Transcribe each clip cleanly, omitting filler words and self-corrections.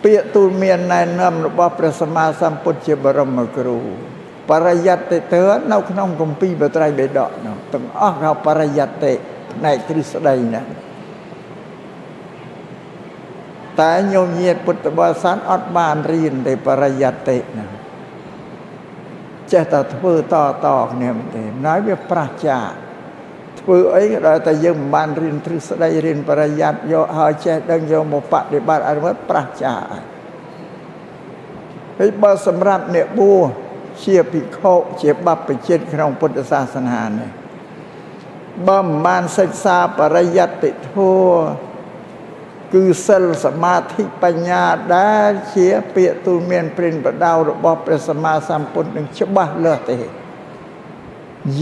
ពាក្យទូលមានណែនាំរបស់ព្រះសម្មាសម្ពុទ្ធជាបរមគ្រូបរិយត្តិទើនៅក្នុងគម្ពីរបត្រៃបិដកនោះទាំងអស់ហៅបរិយត្តិផ្នែកទ្រឹស្ដីណាតែញោមញាតិពុទ្ធបរិស័ទអត់បានរៀនទេបរិយត្តិណាចេះតែធ្វើតតគ្នាមិនទេណាយវាប្រះចាកធ្វើអីក៏ដល់តែយើងមិនបានរៀនទ្រឹស្ដីរៀនបរិយត្តិយកហើយចេះដឹងយកមកបដិបត្តិអនុវត្តប្រះចាកហើយបើសម្រាប់អ្នកបួសជាភិក្ខុជាបព្វជិតក្នុងពុទ្ធសាសនានេះបើមិនបានសិក្សាបរិយត្តិធម៌គឺសិលសមាធិបញ្ញាដែលជាពាក្យទូលមានព្រិនបដៅរបស់ព្រះសម្មាសម្ពុទ្ធនឹងច្បាស់លាស់ទេ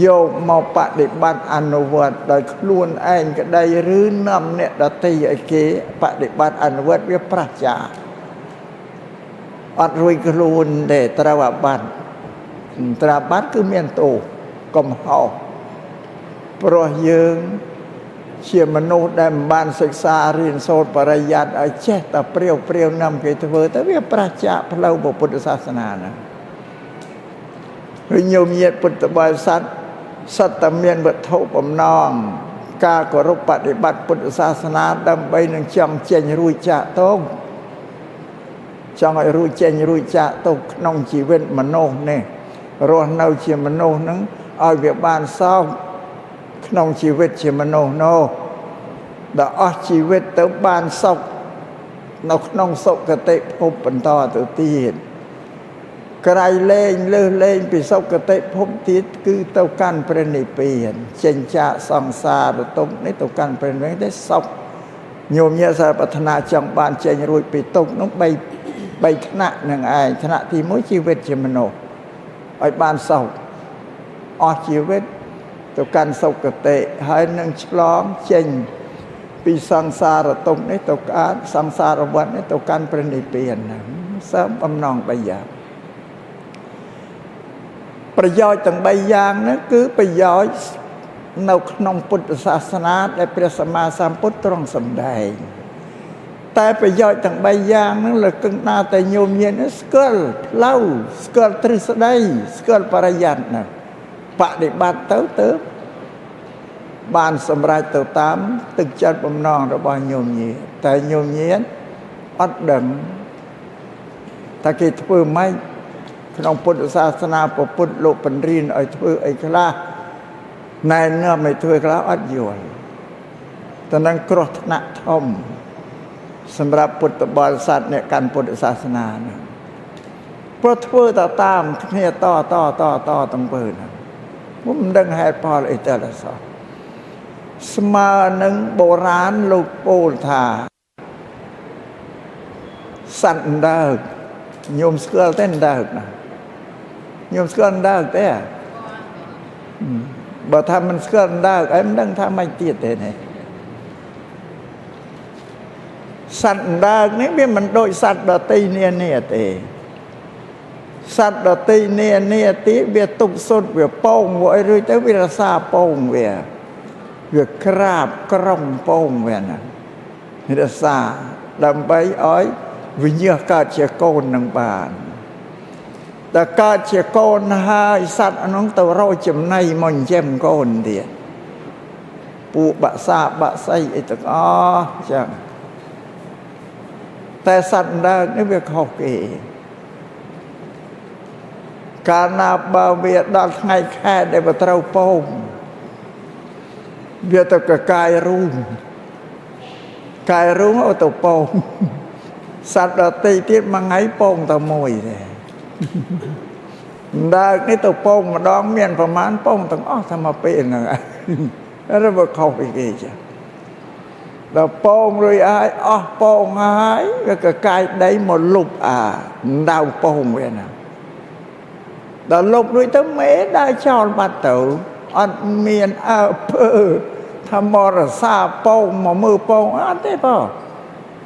យកមកបដិបត្តិអនុវត្តដោយខ្លួនឯងក្តីឬនាំអ្នកដទៃឲ្យគេបដិបត្តិអនុវត្តវាប្រះចាកអត់រួចខ្លួនទេត្រូវអាបត្តិត្រាបត្តិគឺមានទោសកំហុសព្រោះយើងជាមនុស្សដែលមិនបានសិក្សារៀនសូត្របរិយត្តិឲ្យចេះតែព្រាវព្រាវនាំគេធ្វើទៅវាប្រះចាកផ្លូវពុទ្ធសាសនាណាហើយញោមញាតិពុទ្ធបរិស័ទសត្វតែមានវត្ថុបំណងការគោរពបដិបត្តិពុទ្ធសាសនាដើម្បីនឹងចង់ចេញរួចចាកទុក្ខចង់ឲ្យរួចចេញរួចចាកទុក្ខក្នុងជីវិតមនុស្សនេះរស់នៅជាមនុស្សនឹងឲ្យវាបានសោកក្នុងជីវិតជាមនុស្សនោះដល់អស់ជីវិតទៅបានសុខនៅក្នុងសុគតិភពបន្តទៅទៀតក្រៃលែងលើសលែងពីសុគតិភពទៀតគឺទៅកាន់ព្រះនិព្វានចេញចាកសង្សារទុក្ខនេះទៅកាន់ព្រះនិព្វានទេសុខញោមញាសារប្រាថ្នាចង់បានចេញរួចពីទុក្ខនោះបីថ្នាក់នឹងឯងថ្នាក់ទី1ជីវិតជាមនុស្សឲ្យបានសុខអស់ជីវិតទៅកាន់សុគតិហើយនឹងឆ្លងចេញពីសង្សារទុក្ខនេះទៅកាន់សង្សារវដ្តនេះទៅកាន់ព្រះនិព្វានហ្នឹងសើមបំណងបីយ៉ាងប្រយោជន៍ទាំងបីយ៉ាងហ្នឹងគឺប្រយោជន៍នៅក្នុងពុទ្ធសាសនាដែលព្រះសម្មាសម្ពុទ្ធទ្រង់សម្ដែងតែប្រយោជន៍ទាំងបីយ៉ាងហ្នឹងលើកឹងណាតែញោមញាតិស្គាល់ផ្លូវស្គាល់ទ្រឹស្ដីស្គាល់បរិយត្តិណាបដិបត្តិទៅទៅបានសម្រេចទៅតាមទឹកចិត្តបំណងរបស់ញោមញាតិតែញោមញាតិអត់ដឹងថាគេធ្វើម៉េចក្នុងពុទ្ធសាសនាពុទ្ធលោកបង្រៀនឲ្យធ្វើអីខ្លះណែនាំឲ្យធ្វើខ្លះអត់យល់តែនឹងគ្រោះថ្នាក់ធំសម្រាប់ពុទ្ធបរិស័ទអ្នកកាន់ពុទ្ធសាសនាហ្នឹងព្រោះធ្វើទៅតាមគ្នាតតតតទាំងពើហ្នឹងមិនដឹងហេតុផលអីទៅដល់សោះស្មើនឹងបុរាណលោកពោលថាសត្វអណ្ដើកញោមស្គាល់ទេអណ្ដើកណាញោមស្គាល់អណ្ដើកទេបើថាមិនស្គាល់អណ្ដើកឯងមិនដឹងថាម៉េចទៀតទេនេះសត្វអណ្ដើកនេះវាមិនដូចសត្វដទៃនានាទេសត្វដទៃនានាទីវាទុកសុទ្ធវាពងវាអីរួចទៅវារសាពងវាវាក្រាបក្រុងពងវាណារសាដើម្បីឲ្យវិញ្ញាណកើតជាកូននឹងបានតែកើតជាកូនហើយសត្វនោះទៅរកចំណីមកចិញ្ចឹមកូនទៀតពួកបាក់សាបាក់សីអីទាំងអស់ចឹងតែសត្វអណ្ដើកនេះវាខុសគេកាលណាបើវាដល់ថ្ងៃខែដែលវាត្រូវពងវាទៅកកាយរូងកាយរូងឲ្យទៅពងសត្វដទៃទៀតមួយថ្ងៃពងតែមួយទេអណ្ដើកនេះទៅពងម្ដងមានប្រមាណពងទាំងអស់តែមកពេលហ្នឹងឯងឬវាខុសពីគេចឹងដល់ពងរួចហើយអស់ពងហើយវាកកាយដីមកលុបអាដៅពងវាណាដល់លុបរួចទៅមេដើរចោលបាត់ទៅអត់មានអើពើថាមករសាពងមកមើលពងអត់ទេបង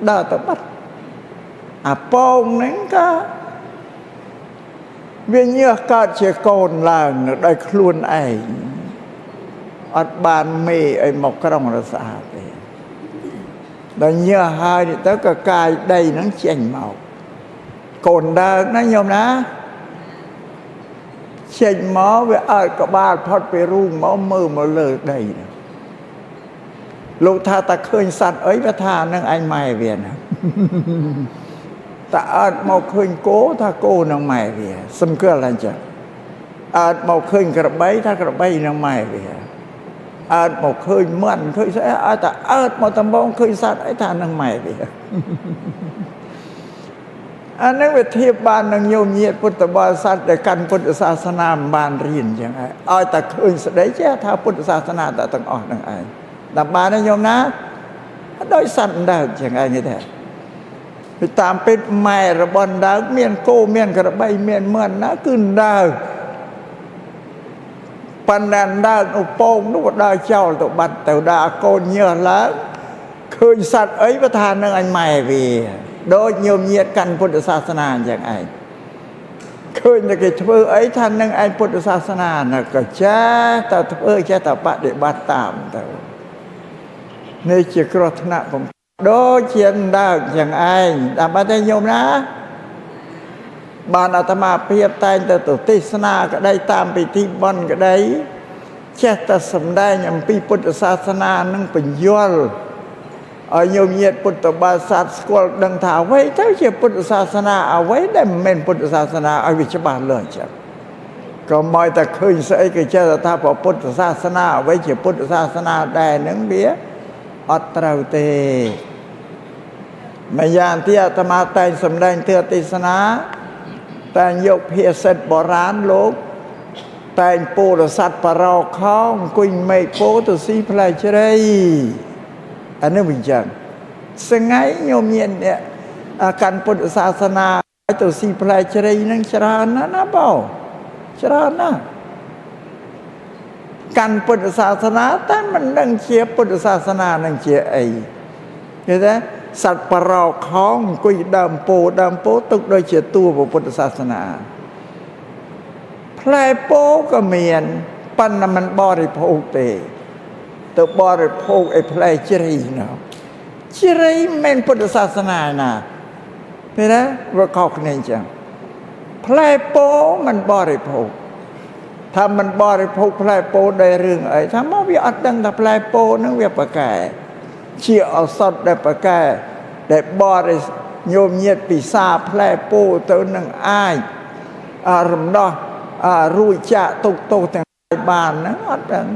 ដើរទៅបាត់អាពងហ្នឹងក៏វាញើសកើតជាកូនឡើងដោយខ្លួនឯងអត់បានមេឲ្យមកក្រុងរសាទេដល់ញើសហើយនេះទៅក៏កាយដីហ្នឹងចេញមក កូនដើកណាញោមណាចេញមកវាអើតក្បាលផុតពីរូងមកមើលមកលើដីលោកថាតែឃើញសត្វអីវាថានឹងឯងម៉ែវាណាតែអើតមកឃើញគោថាគោនឹងម៉ែវាសំគាល់អញ្ចឹងអើតមកឃើញក្របីថាក្របីនឹងម៉ែវាអើតមកឃើញមាន់ឃើញស្អីអើតែអើតមកដំបងឃើញសត្វអីថានឹងម៉ែវាអានឹងវាធៀបបាននឹងញោមញាតពុទ្ធបរិស័ទដែលកាន់ពុទ្ធសាសនាមិនបានរៀនអញ្ចឹងឲ្យតែឃើញស្ដីចេះថាពុទ្ធសាសនាតែទាំងអស់នឹងឯងដល់បានទេញោមណាដោយសត្វដើកចឹងឯងទេពីតាមពេទ្យម៉ែរបស់ដើកមានគោមានក្របីមានមាន់ណាគឺដើកប៉ុន្តែដើកឧពងនោះដើរចោលទៅបាត់ទៅដល់កូនញើសឡើងឃើញសត្វអីបើថានឹងអញម៉ែវាដូចញោមញាតកាន់ពុទ្ធសាសនាអញ្ចឹងឯងឃើញតែគេធ្វើអីថានឹងឯងពុទ្ធសាសនាណាក៏ចេះតែធ្វើចេះតែបដិបត្តិតាមទៅនេះជាគ្រោះថ្នាក់បំដូចជាដើកយ៉ាងឯងដើម្បីតែញោមណាបានអាត្មាភាពតែងទៅទេសនាក្តីតាមពិធីបុណ្យក្តីចេះតែសម្ដែងអំពីពុទ្ធសាសនានឹងបញ្យល់ឲ្យញោមញាតពុទ្ធបរិស័ទស្គាល់ដឹងថាអ្វីទៅជាពុទ្ធសាសនាអ្វីដែលមិនមែនពុទ្ធសាសនាឲ្យវាច្បាស់លាស់ចឹងក៏មកតែឃើញស្អីគេចេះតែថាពុទ្ធសាសនាអ្វីជាពុទ្ធសាសនាដែរនឹងវាអត់ត្រូវទេម្យ៉ាងទៀតអាត្មាតែងសម្ដែងទេសនាតែងយកភាសិតបុរាណលោកតែងពោធិសត្វបរោខោអង្គុយមេឃពោទៅស៊ីផ្លែជ្រៃអានេះវិញចឹងសងៃញោមញាតអ្នកកាន់ពុទ្ធសាសនាទៅស៊ីផ្លែជ្រៃនឹងច្រើនណាស់ណាបងច្រើនណាស់កាន់ពុទ្ធសាសនាតែមិនដឹងជាពុទ្ធសាសនានឹងជាអីគេថាសត្វបរោខោអង្គុយដើមពោដើមពោទុកដូចជាតួពុទ្ធសាសនាផ្លែពោក៏មានប៉ុន្តែមិនបរិភោគទេទៅបរិភោគឯផ្លែជ្រៃនោះជ្រៃមិនពុទ្ធសាសនាណាពេលណាវាខុសគ្នាអញ្ចឹងផ្លែពោមិនបរិភោគថាមិនបរិភោគផ្លែពោដោយរឿងអីថាមកវាអត់ដឹងថាផ្លែពោនឹងវាប្រកែជាឱសថដែលប្រកែដែលបរិញោមញាតពិសាផ្លែពោទៅនឹងអាចរំដោះរួចចាកទុកទោសទាំងបានហ្នឹងអត់ដឹង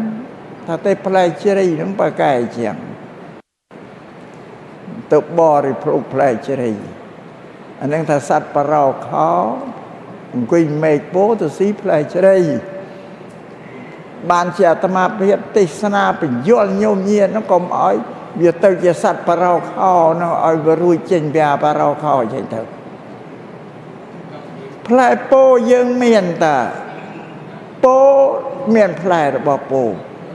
ថាទេផ្លែជ្រៃហ្នឹងប្រកែជាងទៅបរិភោគផ្លែជ្រៃអាហ្នឹងថាសត្វបរោខោអង្គុយមេឃពោទៅស៊ីផ្លែជ្រៃបានជាអាត្មាភាពទេសនាបញ្យល់ញោមញាតហ្នឹងកុំឲ្យវាទៅជាសត្វបរោខោហ្នឹងឲ្យវារួចចេញពីបរោខោចេញទៅផ្លែពោយើងមានតាពោមានផ្លែរបស់ពោ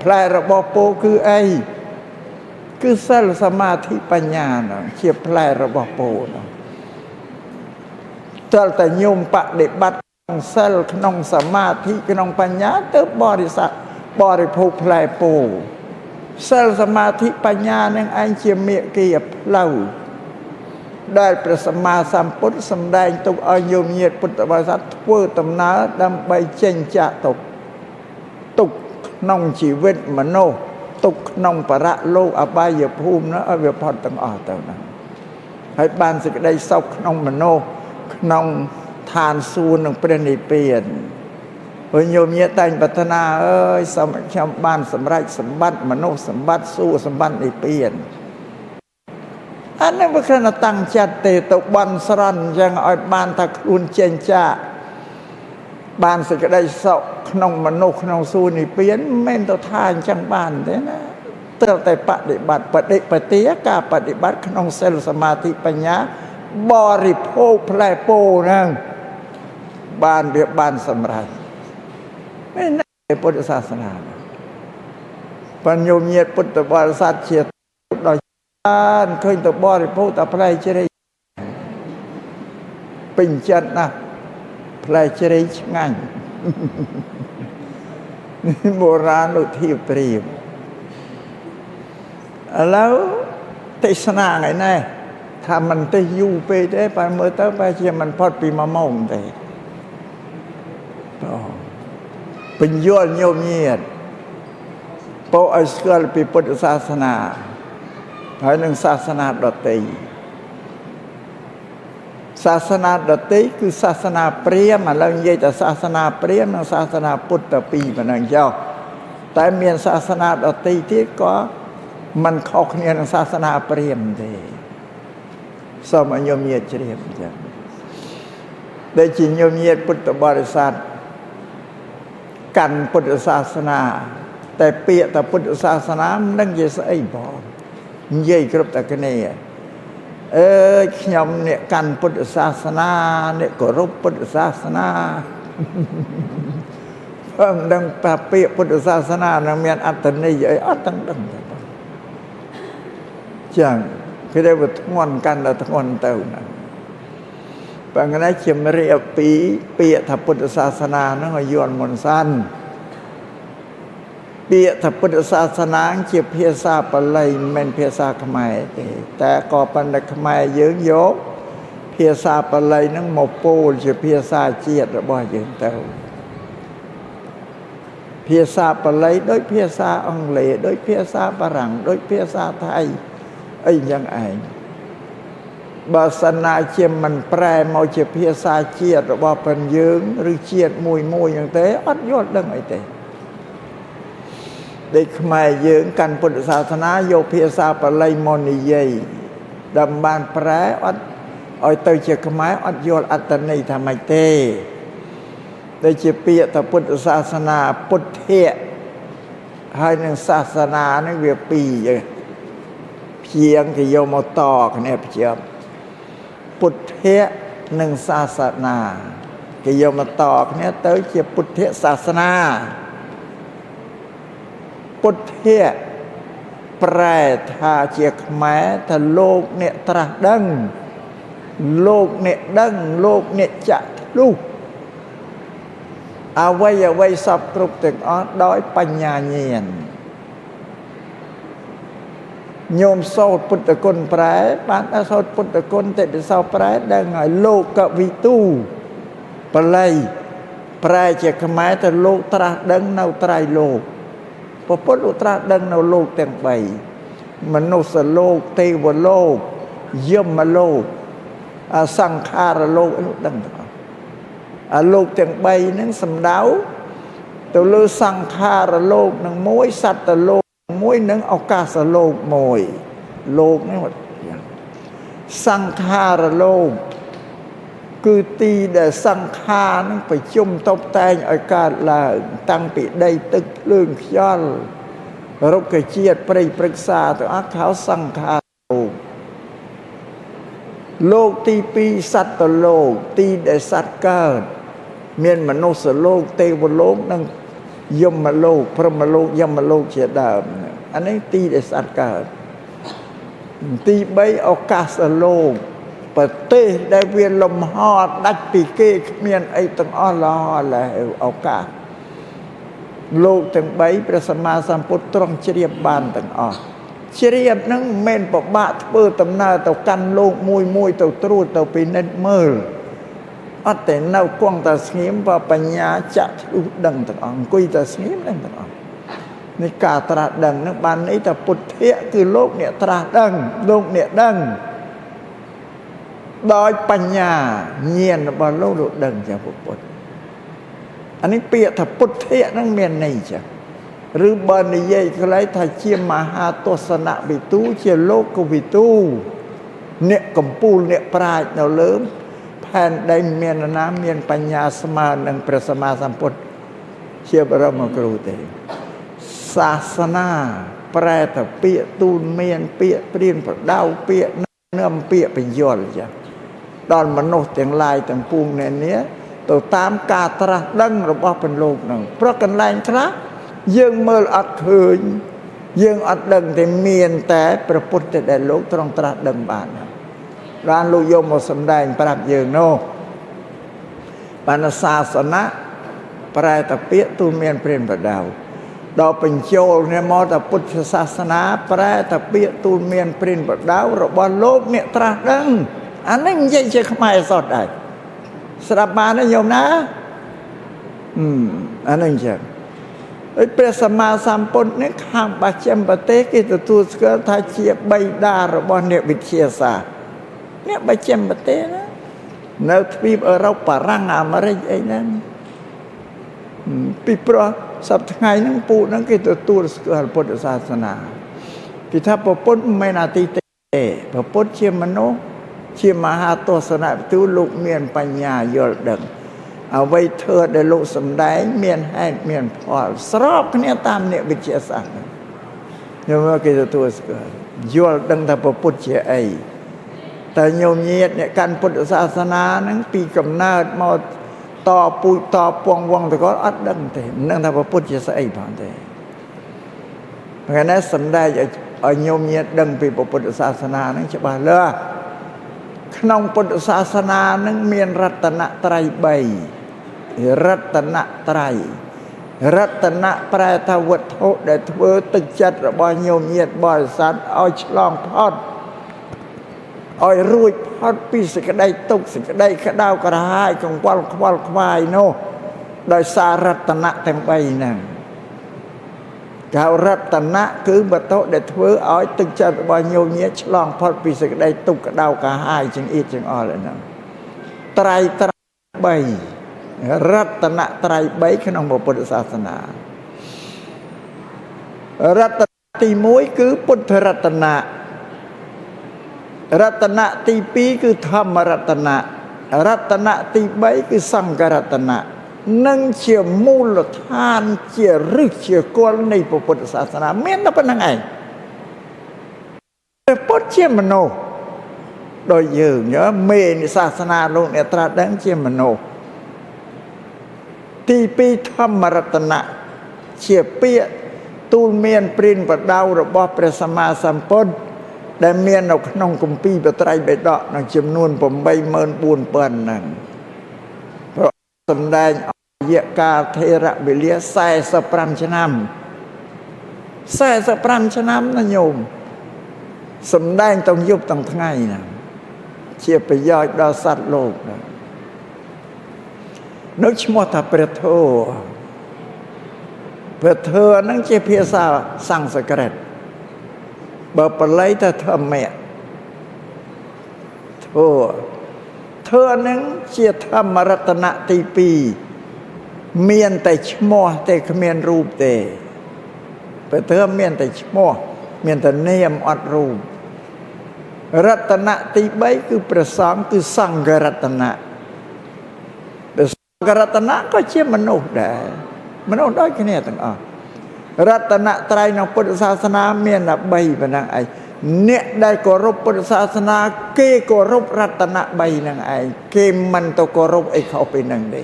ផ្លែរបស់ពោគឺអីគឺសិលសមាធិបញ្ញាហ្នឹងជាផ្លែរបស់ពោហ្នឹងតើតែញោមបដិបត្តិក្នុងសិលក្នុងសមាធិក្នុងបញ្ញាទៅបរិស័ទបរិភោគផ្លែពោសិលសមាធិបញ្ញានឹងឯងជាមេគាផ្លូវដែលព្រះសម្មាសម្ពុទ្ធសម្ដែងទុកឲ្យញោមញាតពុទ្ធបរិស័ទធ្វើដំណើរដើម្បីចេញចាកទុក្ខទុក្ខក្នុងជីវិតមនុស្សទុក្ខក្នុងបរលោកអបាយភូមិនោះឲ្យវាផុតទាំងអស់ទៅហ្នឹងហើយបានសេចក្តីសុខក្នុងមនុស្សក្នុងឋានសួគ៌និងព្រះនិព្វានព្រោះញោមញាតតែងប្រាថ្នាអើយសូមឲ្យខ្ញុំបានសម្រេចសម្បត្តិមនុស្សសម្បត្តិសួគ៌សម្បត្តិនិព្វានអានេះវាគ្រាន់តែតាំងចិត្តទេទៅបន់ស្រន់អញ្ចឹងឲ្យបានថាខ្លួនចេញចាកបានសេចក្តីសុខក្នុងមនុស្សក្នុងសួគ៌និព្វានមិនមែនទៅថាអញ្ចឹងបានទេណាត្រូវតែបដិបត្តិបដិបទាការបដិបត្តិក្នុងសិលសមាធិបញ្ញាបរិភោគផ្លែពោហ្នឹងបានវាបានសម្រេចមែនទេពុទ្ធសាសនាបញ្ញោមញាតពុទ្ធបរិស័ទជាដល់បានឃើញទៅបរិភោគតែផ្លែជ្រៃពេញចិត្តណាស់ផ្លែជ្រៃឆ្ងាញ់បុរាណលោកធៀបប្រៀបឥឡូវទេសនាថ្ងៃនេះ ថាមិនទេយូរពេកទេបើមើលទៅបែរជាមិនផុតពី1ម៉ោងទេបញ្យល់ញោមញាតពោឲ្យស្គាល់ពីពុទ្ធសាសនាហើយនឹងសាសនាដទៃសាសនាដទៃគឺសាសនាព្រាហ្មណ៍ឥឡូវនិយាយតែសាសនាព្រាហ្មណ៍និងសាសនាពុទ្ធតែពីរប៉ុណ្ណឹងចុះតែមានសាសនាដទៃទៀតក៏មិនខុសគ្នានឹងសាសនាព្រាហ្មណ៍ទេសូមឲ្យញោមញាតជ្រាបអញ្ចឹងដែលជាញោមញាតពុទ្ធបរិស័ទកាន់ពុទ្ធសាសនាតែពាក្យតែពុទ្ធសាសនាមិនដឹងជាស្អីផងនិយាយគ្រប់តែគ្នាអើយខ្ញុំអ្នកកាន់ពុទ្ធសាសនាអ្នកគោរពពុទ្ធសាសនាមិនដឹងថាពាក្យពុទ្ធសាសនានឹងមានអត្ថន័យអីអត់ទាំងដឹងទេចឹងគេได้ว่าធ្ងន់កាន់តែធ្ងន់ទៅណាបើថ្ងៃជំរាបពីពាក្យថាពុទ្ធសាសនាហ្នឹងឲ្យយល់មុនសិនពាក្យថាពុទ្ធសាសនាជាភាសាបាលីមិនមែនភាសាខ្មែរទេតែក៏ប៉ុន្តែខ្មែរយើងយកភាសាបាលីហ្នឹងមកពោលជាភាសាជាតិរបស់យើងទៅភាសាបាលីដូចភាសាអង់គ្លេសដូចភាសាបារាំងដូចភាសាថៃអីយ៉ាងឯងបើសិនណាជាមិនប្រែមកជាភាសាជាតិរបស់ប៉ុនយើងឬជាតិមួយមួយយ៉ាងទេអត់យល់ដឹងអីទេដូចខ្មែរយើងកាន់ពុទ្ធសាសនាយកភាសាបាលីមកនិយាយដើម្បីបានប្រែអត់ឲ្យទៅជាខ្មែរអត់យល់អត្ថន័យថាម៉េចទេដូចជាពាក្យថាពុទ្ធសាសនាពុទ្ធៈហើយនឹងសាសនានឹងវាពីរព្យាង្គគេយកមកតគ្នាភ្ជាប់ពុទ្ធៈនិងសាសនាគេយកមកតគ្នាទៅជាពុទ្ធសាសនាពុទ្ធៈប្រែថាជាខ្មែរថាលោកអ្នកត្រាស់ដឹងលោកអ្នកដឹងលោកអ្នកចាក់ធ្លុះអ្វីអ្វីសពគ្រប់ទាំងអស់ដោយបញ្ញាញាណញោមសូត្រពុទ្ធគុណប្រែបានដល់សូត្រពុទ្ធគុណតិពិសោប្រែដឹងហើយលោកវិទូបាលីប្រែជាខ្មែរទៅលោកត្រាស់ដឹងនៅត្រៃលោកពុទ្ធលោកត្រាស់ដឹងនៅលោកទាំង3មនុស្សលោកទេវលោកយមលោកអសង្ខារលោកលោកដឹងទាំងអស់អាលោកទាំង3ហ្នឹងសំដៅទៅលើសង្ខារលោកនឹងមួយសត្វលោកមួយនឹងឱកាសលោកមួយលោកនេះសង្ខារលោកគឺទីដែលសង្ខារនឹងប្រជុំតបតែងឲ្យកើតឡើងតាំងពីដីទឹកភ្លើងខ្យល់រុក្ខជាតិព្រៃព្រឹក្សាទាំងអស់ខោសង្ខារលោកលោកទី2សត្វលោកទីដែលសត្វកើតមានមនុស្សលោកទេវលោកនិងយមលោកព្រហ្មលោកយមលោកជាដើមអានេះទីដែលសត្វកើតទី3ឱកាសលោកប្រទេសដែលវាលំហដាច់ពីគេគ្មានអីទាំងអស់លហើយឱកាសលោកទាំង3ព្រះសម្មាសម្ពុទ្ធទ្រង់ជ្រាបបានទាំងអស់ជ្រាបហ្នឹងមិនមែនពិបាកធ្វើដំណើរទៅកាន់លោកមួយមួយទៅត្រួតទៅពិនិត្យមើលអត់តែនៅគង់តែស្ងៀមបើបញ្ញាចាក់ធ្លុះដឹងទាំងអស់អង្គុយតែស្ងៀមដឹងទាំងអស់នេះការត្រាស់ដឹងហ្នឹងបានន័យថាពុទ្ធៈគឺលោកអ្នកត្រាស់ដឹងលោកអ្នកដឹងដោយបញ្ញាញាណរបស់លោកលោកដឹងចឹងពុទ្ធអានេះពាក្យថាពុទ្ធៈហ្នឹងមានន័យចឹងឬបើនិយាយខ្លីថាជាមហាទស្សនវិទូជាលោកវិទូអ្នកកំពូលអ្នកប្រាជ្ញនៅលើផែនដីមានណាមានបញ្ញាស្មើនឹងព្រះសម្មាសម្ពុទ្ធជាបរមគ្រូទេសាសនាប្រែតែពាក្យទូនមានពាក្យព្រានប្រដៅពាក្យនឹមពាក្យបញ្យល់ចាដល់មនុស្សទាំងឡាយទាំងពួងនេះទៅតាមការត្រាស់ដឹងរបស់ពន្លកហ្នឹងព្រោះកន្លែងខ្លះយើងមើលអត់ឃើញយើងអត់ដឹងទេមានតែព្រះពុទ្ធដែលលោកទ្រង់ត្រាស់ដឹងបានបានលោកយកមកសម្ដែងប្រាប់យើងនោះបានសាសនៈប្រែតែពាក្យទូមានព្រានប្រដៅ ដល់បញ្ចូលគ្នាមកតែពុទ្ធសាសនាប្រែតែពាក្យទូលមានព្រិនបដៅរបស់លោកអ្នកត្រាស់ដឹងអានេះនិយាយជាខ្មែរសតដែរស្រាប់បានទេញោមណាអានេះចឹងហើយព្រះសម្មាសម្ពុទ្ធនេះខាងបស្ចិមប្រទេសគេទទួលស្គាល់ថាជាបិតារបស់អ្នកវិទ្យាសាស្ត្រអ្នកបស្ចិមប្រទេសណានៅទ្វីបអឺរ៉ុបបារាំងអាមេរិកអីហ្នឹងពីព្រោះសប្តាហ៍ថ្ងៃហ្នឹងពួកហ្នឹងគេទទួលស្គាល់ពុទ្ធសាសនាគេថាព្រះពុទ្ធមិនមែនអាទិទេព្រះពុទ្ធជាមនុស្សជាមហាទស្សនវិទូលោកមានបញ្ញាយល់ដឹងអ្វីធ្វើដែលលោកសម្ដែងមានហេតុមានផលស្របគ្នាតាមអ្នកវិទ្យាសាស្ត្រញោមគេទទួលស្គាល់យល់ដឹងថាព្រះពុទ្ធជាអីតែញោមញាតអ្នកកាន់ពុទ្ធសាសនាហ្នឹងពីកំណើតមកតពូជតពងវងតកលអត់ដឹងទេមិនដឹងថាព្រះពុទ្ធជាស្អីផងទេថ្ងៃនេះសម្ដែងឲ្យញោមញាតដឹងពីពុទ្ធសាសនាហ្នឹងច្បាស់លាស់ក្នុងពុទ្ធសាសនាហ្នឹងមានរតនត្រ័យ3រតនត្រ័យរតនៈប្រែថាវត្ថុដែលធ្វើទឹកចិត្តរបស់ញោមញាតបរិស័ទឲ្យឆ្លងផុតឲ្យរួចផុតពីសេចក្តីទុក្ខសេចក្តីក្តៅក្រហាយកង្វល់ខ្វល់ខ្វាយនោះដោយសាររតនៈទាំង3ហ្នឹងកៅរតនៈគឺវត្ថុដែលធ្វើឲ្យទឹកចិត្តរបស់ញោមញាតឆ្លងផុតពីសេចក្តីទុក្ខក្តៅក្រហាយចង្អៀតចង្អល់ហ្នឹងត្រៃ3រតនៈត្រៃ3ក្នុងពុទ្ធសាសនារតនៈទី1គឺពុទ្ធរតនៈរតនៈទី2គឺធម្មរតនៈរតនៈទី3គឺសង្ឃរតនៈនឹងជាមូលដ្ឋានជាឫសជាគល់នៃពុទ្ធសាសនាមានតែប៉ុណ្្នឹងឯងព្រះពុទ្ធជាមនុស្សដោយយើងមេនៃសាសនាលោកអ្នកត្រាស់ដឹងជាមនុស្សទី2ធម្មរតនៈជាពាក្យទូលមានព្រិនបដៅរបស់ព្រះសម្មាសម្ពុទ្ធដែលមាននៅក្នុងគម្ពីរបត្រៃបិដកនឹងចំនួន84000ហ្នឹងព្រះសម្ដែងរយៈកាលថេរវេលា45ឆ្នាំ45ឆ្នាំណាញោមសម្ដែងទាំងយប់ទាំងថ្ងៃណាជាប្រយោជន៍ដល់សត្វលោកណានៅឈ្មោះថាព្រះធម៌ព្រះធម៌ហ្នឹងជាភាសាសំស្ក្រឹតបើបាលីថាធម្មៈធម៌ធម៌ហ្នឹងជាធម្មរតនៈទី2មានតែឈ្មោះតែគ្មានរូបទេព្រះធម៌មានតែឈ្មោះមានតែនាមអត់រូបរតនៈទី3គឺព្រះសង្ឃគឺសង្ឃរតនៈព្រះសង្ឃរតនៈក៏ជាមនុស្សដែរមនុស្សដូចគ្នាទាំងអស់រតនត្រ័យក្នុងពុទ្ធសាសនាមានតែ3ប៉ុណ្ណឹងឯងអ្នកដែលគោរពពុទ្ធសាសនាគេគោរពរតនៈ3ហ្នឹងឯងគេមិនទៅគោរពអីខុសពីហ្នឹងទេ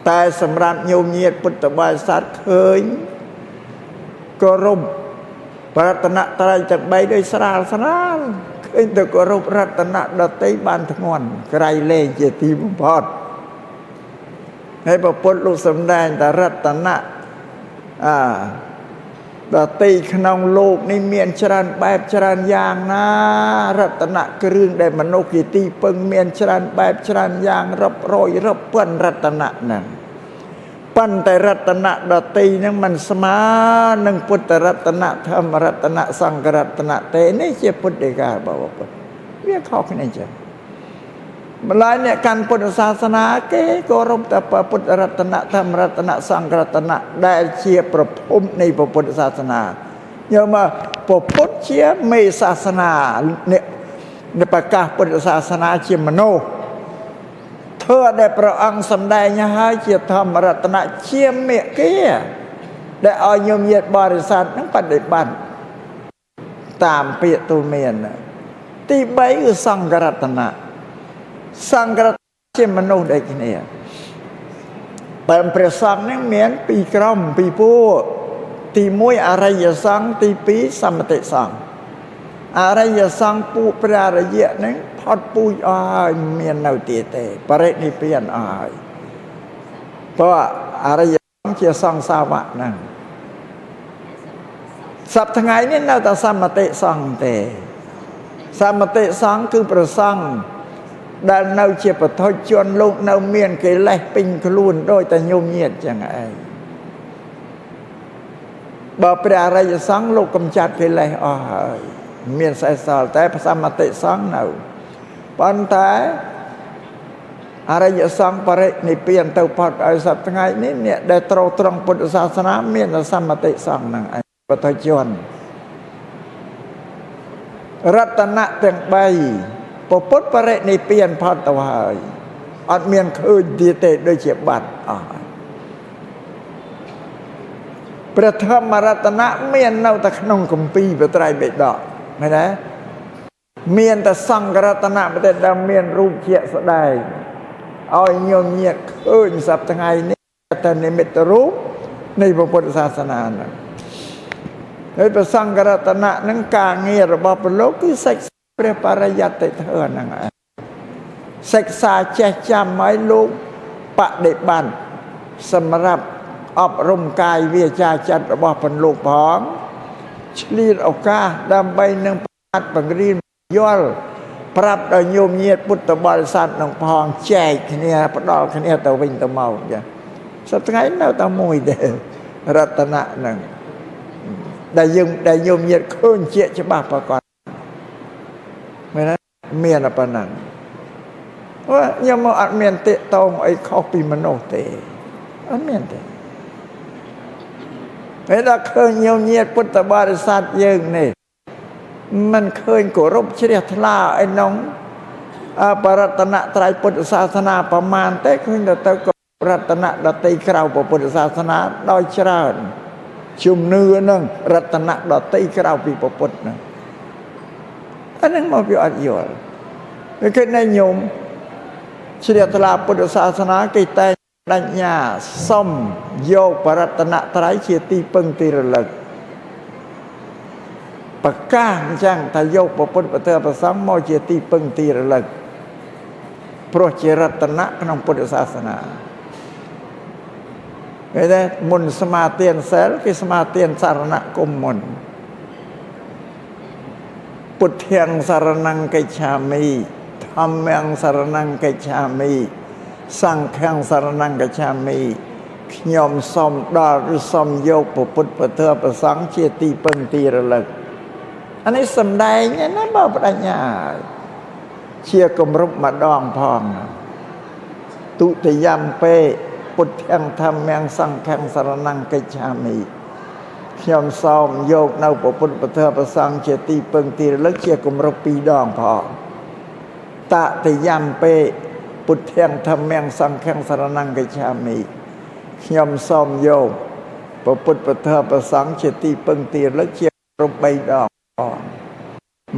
តែសម្រាប់ញោមញាតពុទ្ធបរិស័ទឃើញគោរពរតនត្រ័យទាំង3ដោយស្រាលស្រាលឃើញទៅគោរពរតនៈដទៃបានធ្ងន់ក្រៃលែងជាទីបំផុតហើយព្រះពុទ្ធលោកសម្ដែងតែរតនៈដតីក្នុងលោកនេះមានច្រើនបែបច្រើនយ៉ាងណារតនៈគ្រឿងដែលមនុស្សជាទីពឹងមានច្រើនបែបច្រើនយ៉ាងរាប់រយរាប់ពាន់រតនៈហ្នឹងប៉ុន្តែរតនៈដតីហ្នឹងមិនស្មើនឹងពុទ្ធរតនៈធម្មរតនៈសង្ឃរតនៈទេនេះជាពុទ្ធដីការបស់ពុទ្ធវាខុសគ្នាចឹងម្ល៉េះអ្នកកាន់ពុទ្ធសាសនាគេគោរពតែពុទ្ធរតនៈធម្មរតនៈសង្ឃរតនៈដែលជាប្រភពនៃពុទ្ធសាសនាយកមកពុទ្ធជាមេសាសនាអ្នកប្រកាសពុទ្ធសាសនាជាមនុស្សធ្វើដែលព្រះអង្គសម្ដែងហើយជាធម្មរតនៈជាមគ្គដែលឲ្យញោមញាតបរិស័ទនឹងបដិបត្តិតាមពាក្យទូលមានទី3គឺសង្ឃរតនៈសង្ឃរតនៈជាមនុស្សដូចគ្នាបើព្រះសង្ឃនឹងមានពីរក្រុមពីរពួកទី1អរិយសង្ឃទី2សមតិសង្ឃអរិយសង្ឃពួកព្រះអរិយៈនឹងផុតពូជអស់ហើយមាននៅទៀតទេបរិនិព្វានអស់ហើយព្រោះអរិយសង្ឃ ជាសង្ឃសាវកហ្នឹងសប្តាហ៍ថ្ងៃនេះនៅតែសមតិសង្ឃទេសមតិសង្ឃគឺប្រសង្ឃដែលនៅជាបឋិជនលោកនៅមានកិលេសពេញខ្លួនដោយតែញោមញាតចឹងឯងបើព្រះអរិយសង្ឃលោកកំចាត់កិលេសអស់ហើយមានសេះសល់តែសមតិសង្ឃនៅប៉ុន្តែអរិយសង្ឃបរិនិព្វានទៅផុតឲ្យសប្តាហ៍ថ្ងៃនេះអ្នកដែលត្រូវត្រង់ពុទ្ធសាសនាមានសមតិសង្ឃហ្នឹងឯងបឋិជនរតនៈទាំង3ពុទ្ធបរិនិព្វានផុតទៅហើយអត់មានឃើញទៀតទេដូចជាបាត់អស់ហើយព្រះធម្មរតនៈមាននៅតែក្នុងគម្ពីរបត្រៃបិដកមែនទេមានតែសង្ឃរតនៈប្រទេសដែលមានរូបជាក់ស្ដែងឲ្យញោមញាតឃើញសប្តាហ៍ថ្ងៃនេះតែនិមិត្តរូបនៃពុទ្ធសាសនាហ្នឹងហើយព្រះសង្ឃរតនៈហ្នឹងការងាររបស់ព្រះលោកគឺសិក្សាព្រះបរិយត្តិធម៌ហ្នឹងឯងសិក្សាចេះចាំឲ្យលោកបដិបត្តិសម្រាប់អប់រំកាយវាចាចិត្តរបស់ព្រះលោកផងឆ្លៀតឱកាសដើម្បីនឹងបាត់បង្រៀនយល់ប្រាប់ដល់ញោមញាតពុទ្ធបរិស័ទនឹងផងចែកគ្នាផ្ដល់គ្នាទៅវិញទៅមកចាសប្តាហ៍ថ្ងៃនៅតែមួយទេរតនៈហ្នឹងដែលយើងដែលញោមញាតឃើញជាច្បាស់ប្រកបមែនទេមានតែប៉ុណ្ណឹងអូខ្ញុំមកអត់មានតាកតងអីខុសពីមនុស្សទេអត់មានទេពេលដល់ឃើញញោមញាតពុទ្ធបរិស័ទយើងនេះมันឃើញគោរពជ្រះថ្លាអីនងបរតនត្រៃពុទ្ធសាសនាប្រមាណទេឃើញទៅក៏រតនៈដតីក្រៅពុទ្ធសាសនាដោយច្រើនជំនឿនឹងរតនៈដតីក្រៅពីពុទ្ធហ្នឹងអាហ្នឹងមកវាអត់យល់វាគេណែញោមជ្រះថ្លាពុទ្ធសាសនាគេតែបញ្ញាសុំយកបរតនត្រៃជាទីពឹងទីរលឹកប្រកាសអញ្ចឹងថាយកពុទ្ធពធប្រសង្ឃមកជាទីពឹងទីរលឹកព្រោះជារតនៈក្នុងពុទ្ធសាសនាគេថាមុនសមាទានសិលគេសមាទានសារណគមមុនពុទ្ធាំសារណង្កិច្ឆាមិធម្មំសារណង្កិច្ឆាមិសង្ឃំសារណង្កិច្ឆាមិខ្ញុំសូមដល់ឬសូមយកពុទ្ធពធប្រសង្ឃជាទីពឹងទីរលឹកអានេះសំដែងណាបើបដិញ្ញាជាគម្រប់ម្ដងផងទុតិយំពេពុទ្ធាំធម្មំសង្ឃំសារណង្កិច្ឆាមិខ្ញុំសូមយកនៅពុទ្ធពធប្រសង្ឃជាទីពឹងទីរលឹកជាគម្រប់ពីរដងផងតតិយំពេពុទ្ធាំធម្មំសង្ឃំសារណង្កិច្ឆាមិខ្ញុំសូមយកពុទ្ធពធប្រសង្ឃជាទីពឹងទីរលឹកជាគម្រប់3ដងផង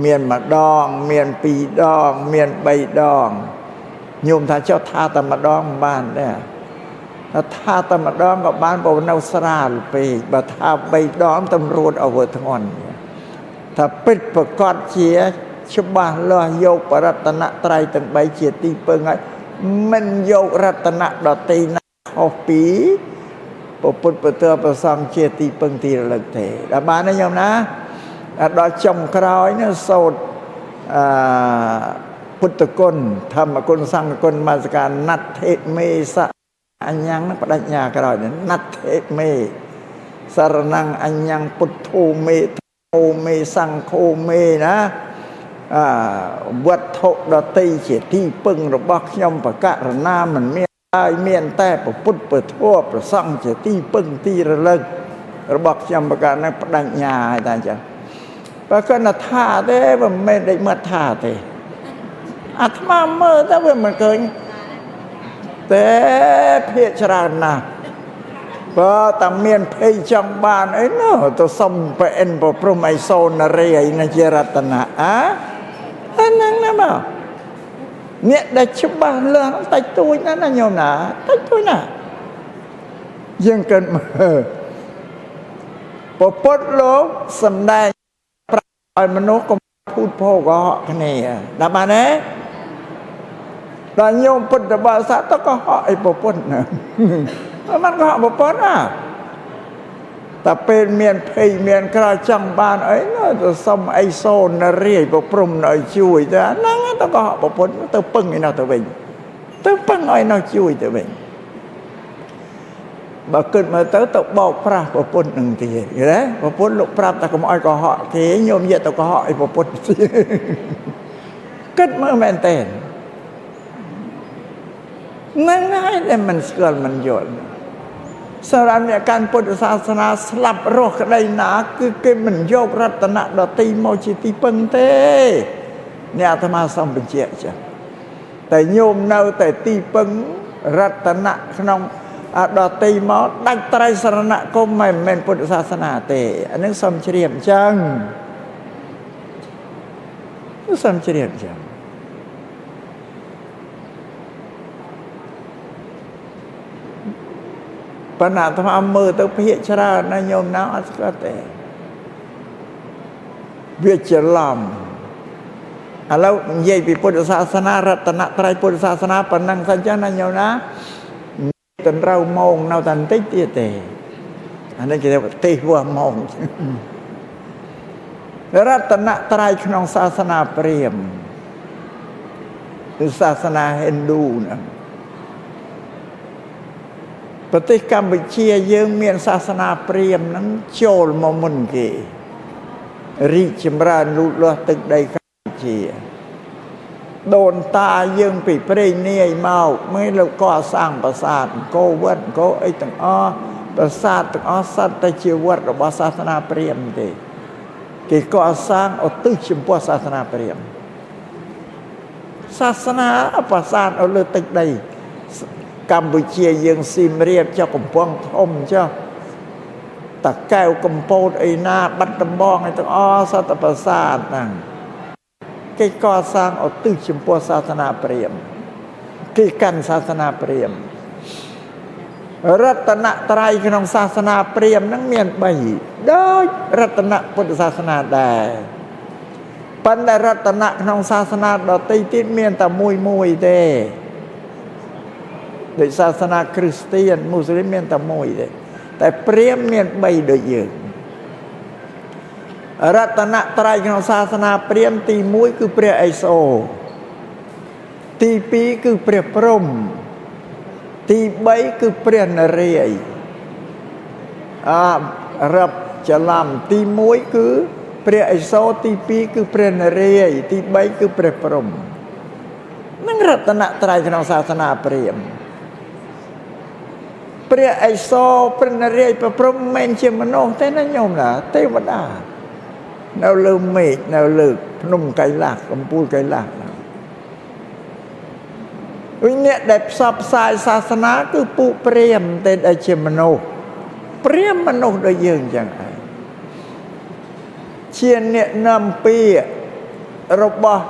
មានម្ដងមានពីរដងមាន3ដងញោមថាចុះថាតែម្ដងមិនបានទេថាតែម្ដងក៏បានបើនៅស្រាលពេកបើថា3ដងតម្រួតអវធ្ងន់ថាពិតប្រកបជាច្បាស់លាស់យកបរតនត្រៃទាំង3ជាទីពឹងហើយមិនយករតនៈដតីណាខុសពីពុទ្ធពធប្រសង្ឃជាទីពឹងទីរលឹកទេដល់បានទេញោមណាដល់ចុងក្រោយនេះសូត្រពុទ្ធគុណធម្មគុណសង្ឃគុណមាសកាណដ្ឋិមេសៈអញ្ញងបដិញ្ញាក្រោយណដ្ឋិមេសារណង្អញ្ញងពុទ្ធោមេធោមេសង្ឃោមេណាវត្ថុដតីជាទីពឹងរបស់ខ្ញុំបករណាមិនមានហើយមានតែពុទ្ធពធប្រសង្ឃជាទីពឹងទីរលឹករបស់ខ្ញុំបករណាបដិញ្ញាហើយតាអញ្ចឹងបើគាត់ថាទេមិនមែនដូចមកថាទេអាត្មាមើលទៅវាមិនឃើញទេភាកច្រើនណាស់បើតែមានភ័យចង់បានអីនោះទៅសុំប្រអិនប្រព្រំអីសូនរីអីណាជារតនៈអាហ្នឹងណាមកអ្នកដែលច្បាស់លាស់តិចតួចណាស់ណាញោមណាតិចតួចណាស់យើងគិតមើលពុទ្ធលោកសំដែងប្រាប់ឲ្យមនុស្សកុំភូតភោកុហកគ្នាដល់បានទេដល់ញោមពុទ្ធបរិស័ទទៅកុហកអីពុទ្ធណា មិនកុហកប្រពន្ធណាតែពេលមានភ័យមានក្រចង់បានអីទៅសុំអីសូនរាយប្រព្រំឲ្យជួយទៅហ្នឹងទៅកុហកប្រពន្ធទៅពឹងឯនោះទៅវិញទៅពឹងឲ្យនោះជួយទៅវិញបើគិតមើលទៅទៅបោកប្រាស់ប្រពន្ធនឹងទៀតឃើញទេប្រពន្ធលោកប្រាប់តែកុំឲ្យកុហកគេញោមយកទៅកុហកឲ្យប្រពន្ធទៀតគិតមើលមែនទេហ្នឹងហើយដែលមិនស្គាល់មិនយល់សម្រាប់អ្នកកាន់ពុទ្ធសាសនាស្លាប់រស់ក្តីណាគឺគេមិនយករតនៈដតីមកជាទីពឹងទេអ្នកអាត្មាសូមបញ្ជាក់ចា៎តែញោមនៅតែទីពឹងរតនៈក្នុងដតីមកដាច់ត្រៃសរណគមមិនមែនពុទ្ធសាសនាទេអានឹងសូមជ្រាបអញ្ចឹងសូមជ្រាបអញ្ចឹងប៉ុន្តែអាត្មាមើលទៅភាកច្រើនណាញោមណាអត់ស្គាល់ទេវាច្រឡំឥឡូវនិយាយពីពុទ្ធសាសនារតនត្រ័យពុទ្ធសាសនាប៉ុណ្ណឹងសិនចឹងណាញោមណាតត្រូវម៉ោងនៅតែបន្តិចទៀតទេអានេះគេថាទេសវាស់ម៉ោងរតនត្រ័យក្នុងសាសនាព្រាហ្មណ៍ឬសាសនាហិណ្ឌូហ្នឹងប្រទេសកម្ពុជាយើងមានសាសនាព្រាហ្មណ៍ហ្នឹងចូលមកមុនគេរីកចម្រើនលូតលាស់ទឹកដីកម្ពុជាដូនតាយើងពីព្រេងនាយមកមើលលោកកសាងប្រាសាទអង្គរវត្តអង្គរអីទាំងអស់ប្រាសាទទាំងអស់សត្វតែជាវត្តរបស់សាសនាព្រាហ្មណ៍ទេគេកសាងឧទ្ទិសចំពោះសាសនាព្រាហ្មណ៍សាសនាប្រាសាទនៅលើទឹកដីកម្ពុជាយើងសៀមរាបចុះកំពង់ធំចុះតាកែវកំពតអីណាបាត់ដំបងអីទាំងអស់សត្វតែប្រាសាទហ្នឹងគេកសាងឧទ្ទិសចំពោះសាសនាព្រាហ្មណ៍គេកាន់សាសនាព្រាហ្មណ៍រតនត្រ័យក្នុងសាសនាព្រាហ្មណ៍ហ្នឹងមាន3ដូចរតនពុទ្ធសាសនាដែរប៉ុន្តែរតនៈក្នុងសាសនាដទៃទៀតមានតែមួយមួយទេដូចសាសនាគ្រីស្ទានមូស្លីមមានតែមួយទេតែព្រាហ្មណ៍មាន3ដូចយើងរតនត្រ័យក្នុងសាសនាព្រាហ្មណ៍ទី1គឺព្រះឥសូរទី2គឺព្រះព្រហ្មទី3គឺព្រះនរាយណ៍អារឹបច្រឡំទី1គឺព្រះឥសូរទី2គឺព្រះនរាយណ៍ទី3គឺព្រះព្រហ្មនឹងរតនត្រ័យក្នុងសាសនាព្រាហ្មណ៍ព្រះឥសូរព្រះនរាយណ៍ព្រះព្រហ្មមិនជាមនុស្សទេណាញោមណាទេវតានៅលើមេឃនៅលើភ្នំកៃឡាសកំពូលកៃឡាសវិញអ្នកដែលផ្សព្វផ្សាយសាសនាគឺពួកព្រាហ្មណ៍ទេដែលជាមនុស្សព្រាហ្មណ៍មនុស្សដូចយើងអញ្ចឹងឯងជាអ្នកនាំពាក្យរបស់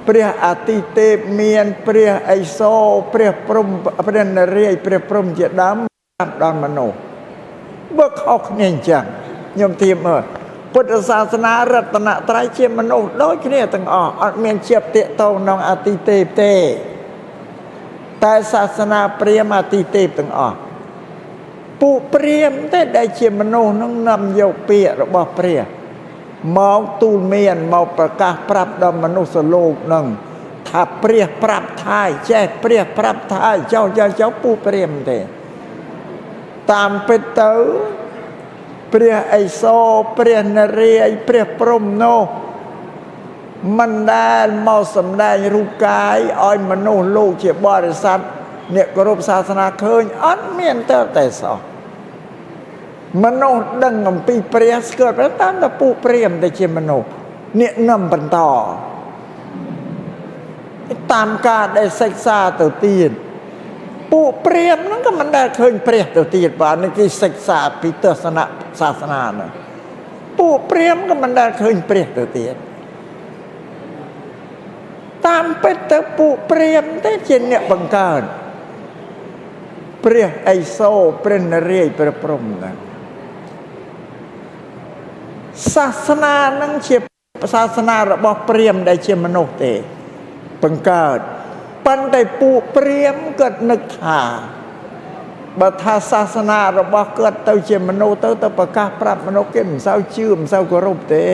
ព្រះអាទិទេពមានព្រះឥសូរព្រះព្រហ្មព្រះនរាយណ៍ព្រះព្រហ្មជាដើមដល់មនុស្សបើខុសគ្នាអញ្ចឹងខ្ញុំធៀបមើលពុទ្ធសាសនារតនត្រ័យជាមនុស្សដូចគ្នាទាំងអស់អត់មានជាប់ទាក់ទងក្នុងអតិទេពទេតែសាសនាព្រាហ្មណ៍អតិទេពទាំងអស់ពួកព្រាហ្មណ៍ទេដែលជាមនុស្សនឹងនាំយកពាក្យរបស់ព្រះមកទូលមានមកប្រកាសប្រាប់ដល់មនុស្សលោកនឹងថាព្រះប្រាប់ថាចេះព្រះប្រាប់ថាចោចោចោពួកព្រាហ្មណ៍ទេតាមពិតទៅព្រះឥសូរព្រះនរាយណ៍ព្រះព្រហ្មនោះមិនដែលមកសម្ដែងរូបកាយឲ្យមនុស្សលោកជាបរិស័ទអ្នកគោរពសាសនាឃើញអត់មានតែសោះមនុស្សដឹងអំពីព្រះស្គាល់ព្រះតាមតែពួកព្រាហ្មណ៍តែជាមនុស្សអ្នកនាំបន្តតាមការដែលសិក្សាទៅទៀតពួកព្រាហ្មណ៍ហ្នឹងក៏មិនដែលឃើញព្រះទៅទៀតបាទនេះគេសិក្សាពីទស្សនៈសាសនាហ្នឹងពួកព្រាហ្មណ៍ក៏មិនដែលឃើញព្រះទៅទៀតតាមពិតទៅពួកព្រាហ្មណ៍ទេជាអ្នកបង្កើតព្រះឥសូរព្រះនរាយណ៍ព្រះព្រហ្មហ្នឹងសាសនានឹងជាសាសនារបស់ព្រាហ្មណ៍ដែលជាមនុស្សទេបង្កើតប៉ុន្តែពួកព្រាហ្មណ៍ក៏នឹកថា បើថាសាសនារបស់គាត់ទៅជាមនុស្សទៅប្រកាសប្រាប់មនុស្សគេមិនសូវជឿមិនសូវគោរពទេ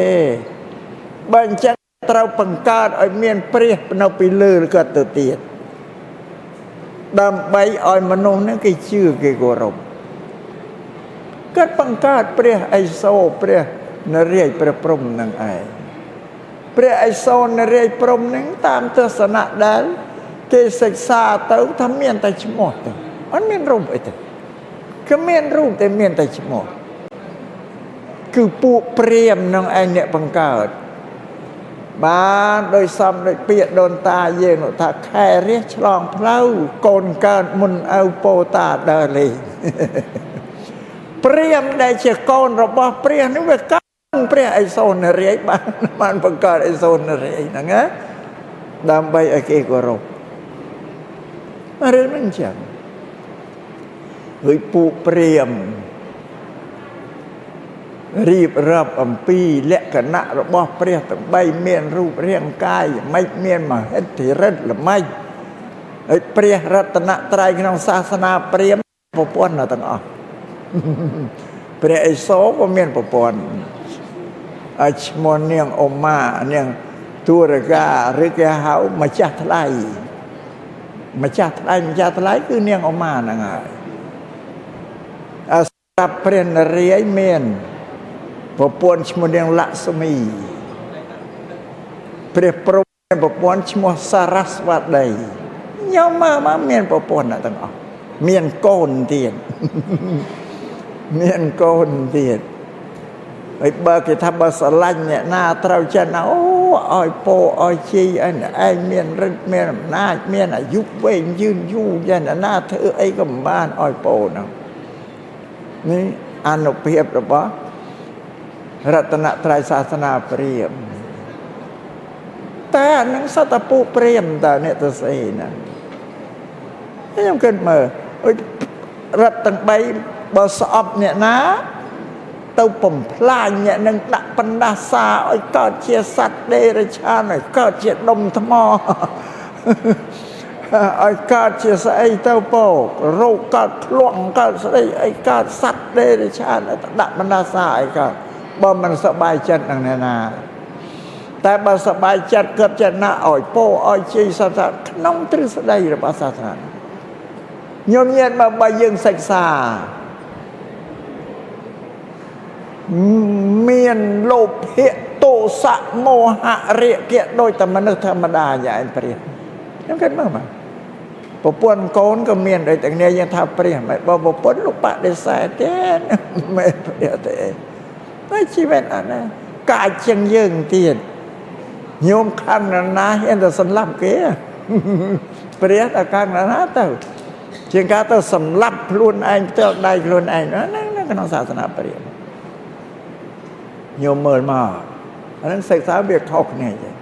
បើអញ្ចឹងត្រូវបង្កើតឲ្យមានព្រះនៅពីលើគាត់ទៅទៀតដើម្បីឲ្យមនុស្សហ្នឹងគេជឿគេគោរពគាត់បង្កើតព្រះឥសូរព្រះនរាយព្រះព្រំនឹងឯងព្រះឥសូរនរាយព្រំនឹងតាមទស្សនៈដែលគេសិក្សាទៅថាមានតែឈ្មោះទៅអត់មានរូបអីទេគឺមានរូបតែមានតែឈ្មោះគឺពួកព្រាហ្មណ៍នឹងឯងអ្នកបង្កើតបានដោយសំដូចពាក្យដូនតាយើងនោះថាខែរះឆ្លងផ្លូវកូនកើតមុនឪពោតាដើរលេងព្រាហ្មណ៍ដែលជាកូនរបស់ព្រះនេះវាកើតព្រះឥសូរនរាយបានបង្កើតឥសូរនរាយហ្នឹងណាដើម្បីឲ្យគេគោរពរឿងហ្នឹងចឹងហើយពួកព្រាហ្មណ៍រៀបរាប់អំពីលក្ខណៈរបស់ព្រះទាំងបីមានរូបរាងកាយមិនមានមហិទ្ធិឫទ្ធិល្មិចហើយព្រះរតនត្រ័យក្នុងសាសនាព្រាហ្មណ៍ប្រពន្ធទាំងអស់ព្រះឥសូរក៏មានប្រពន្ធឲ្យឈ្មោះនាងអមានាងទូរកាឬគេហៅម្ចាស់ថ្លៃម្ចាស់ថ្លៃម្ចាស់ថ្លៃគឺនាងអមាហ្នឹងហើយអស្រាប់ព្រះនរាយមានប្រពន្ធឈ្មោះនាងលក្ស្មីព្រះព្រហ្មមានប្រពន្ធឈ្មោះសារស្វតីញោមមកមានប្រពន្ធទាំងអស់មានកូនទៀតមានកូនទៀតហើយបើគេថាបើស្រឡាញ់អ្នកណាត្រូវចិត្តណាអូឲ្យពោឲ្យជីឲ្យឯងមានឫទ្ធិមានអំណាចមានអាយុវែងយឺនយូរយ៉ាងណាធ្វើអីក៏មិនបានឲ្យពោហ្នឹងនេះអនុភាពរបស់រតនត្រ័យសាសនាព្រាហ្មណ៍តែអានឹងសត្វតពួកព្រាហ្មណ៍តើអ្នកទៅស្អីហ្នឹងខ្ញុំគិតមើលរតទាំងបីបើស្អប់អ្នកណាទៅបំផ្លាញអ្នកនឹងដាក់បណ្ដាសាឲ្យកើតជាសត្វដេរឆានឲ្យកើតជាដុំថ្មឲ្យកើតជាស្អីទៅពោរោគកើតធ្លុងកើតស្អីឲ្យកើតសត្វដេរឆានឲ្យដាក់បណ្ដាសាឲ្យកើតបើមិនសប្បាយចិត្តនឹងអ្នកណាតែបើសប្បាយចិត្តគិតចិត្តណាឲ្យពោឲ្យជ័យសត្វក្នុងទ្រឹស្ដីរបស់សាសនាញោមញាតបើយើងសិក្សាមានលោភៈទោសៈមោហៈរាគៈដោយតែមនុស្សធម្មតាយ៉ាងឯងព្រះខ្ញុំគិតមើលមកប្រពន្ធកូនក៏មានដូចតែគ្នាយើងថាព្រះមិនបើប្រពន្ធលោកបដិសេធទេមិនព្រះទេតែជីវិតអាណាកាចជាងយើងទៀតញោមខឹងណាណាហ៊ានទៅសម្លាប់គេព្រះតែខឹងណាណាទៅជាងការទៅសម្លាប់ខ្លួនឯងផ្ទាល់ដៃខ្លួនឯងហ្នឹងក្នុងសាសនាព្រះញោមមើលមកអាហ្នឹងសិក្សាវាខុសគ្នាចឹង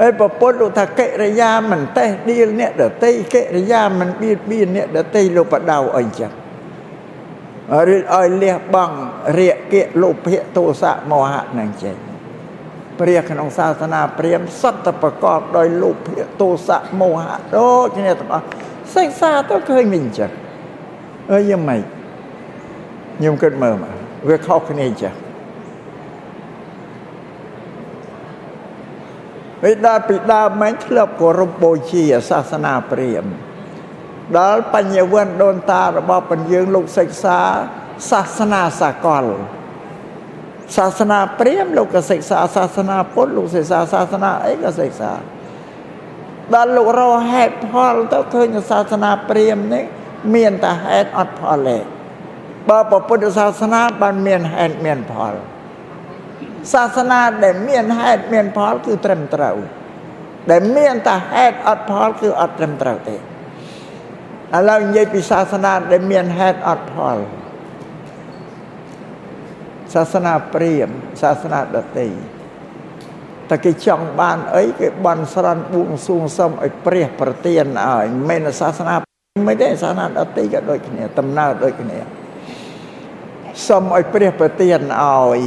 ហើយប្រពន្ធលោកថាកិរិយាមិនតេះដៀលអ្នកដតីកិរិយាមិនបៀតបៀនអ្នកដតីលោកបដៅអីចឹងឬឲ្យលះបង់រាគៈលោភៈទោសៈមោហៈនឹងចេញព្រះក្នុងសាសនាព្រាហ្មណ៍សុទ្ធតែប្រកបដោយលោភៈទោសៈមោហៈដូចគ្នាទាំងអស់សិក្សាទៅឃើញមិនចឹងអើយយ៉ាងម៉េចខ្ញុំគិតមើលមកវាខុសគ្នាចឹងពេលដល់ពីដើមមិនធ្លាប់គោរពបូជាសាសនាព្រាហ្មណ៍ដល់បញ្ញវន្តដូនតារបស់បញ្យើងលោកសិក្សាសាសនាសកលសាសនាព្រាហ្មណ៍លោកក៏សិក្សាសាសនាពុទ្ធលោកសិក្សាសាសនាអីក៏សិក្សាដល់លោករកហេតុផលទៅឃើញសាសនាព្រាហ្មណ៍នេះមានតែហេតុអត់ផលទេបើពុទ្ធសាសនាបានមានហេតុមានផលសាសនាដែលមានហេតុមានផលគឺត្រឹមត្រូវដែលមានតែហេតុអត់ផលគឺអត់ត្រឹមត្រូវទេឥឡូវនិយាយពីសាសនាដែលមានហេតុអត់ផលសាសនាព្រាហ្មណ៍សាសនាដទៃតែគេចង់បានអីគេបន់ស្រន់បួងសួងសុំឲ្យព្រះប្រទានឲ្យមិនមែនសាសនាមិនទេសាសនាដទៃក៏ដូចគ្នាដំណើរដូចគ្នាសុំឲ្យព្រះប្រទានឲ្យ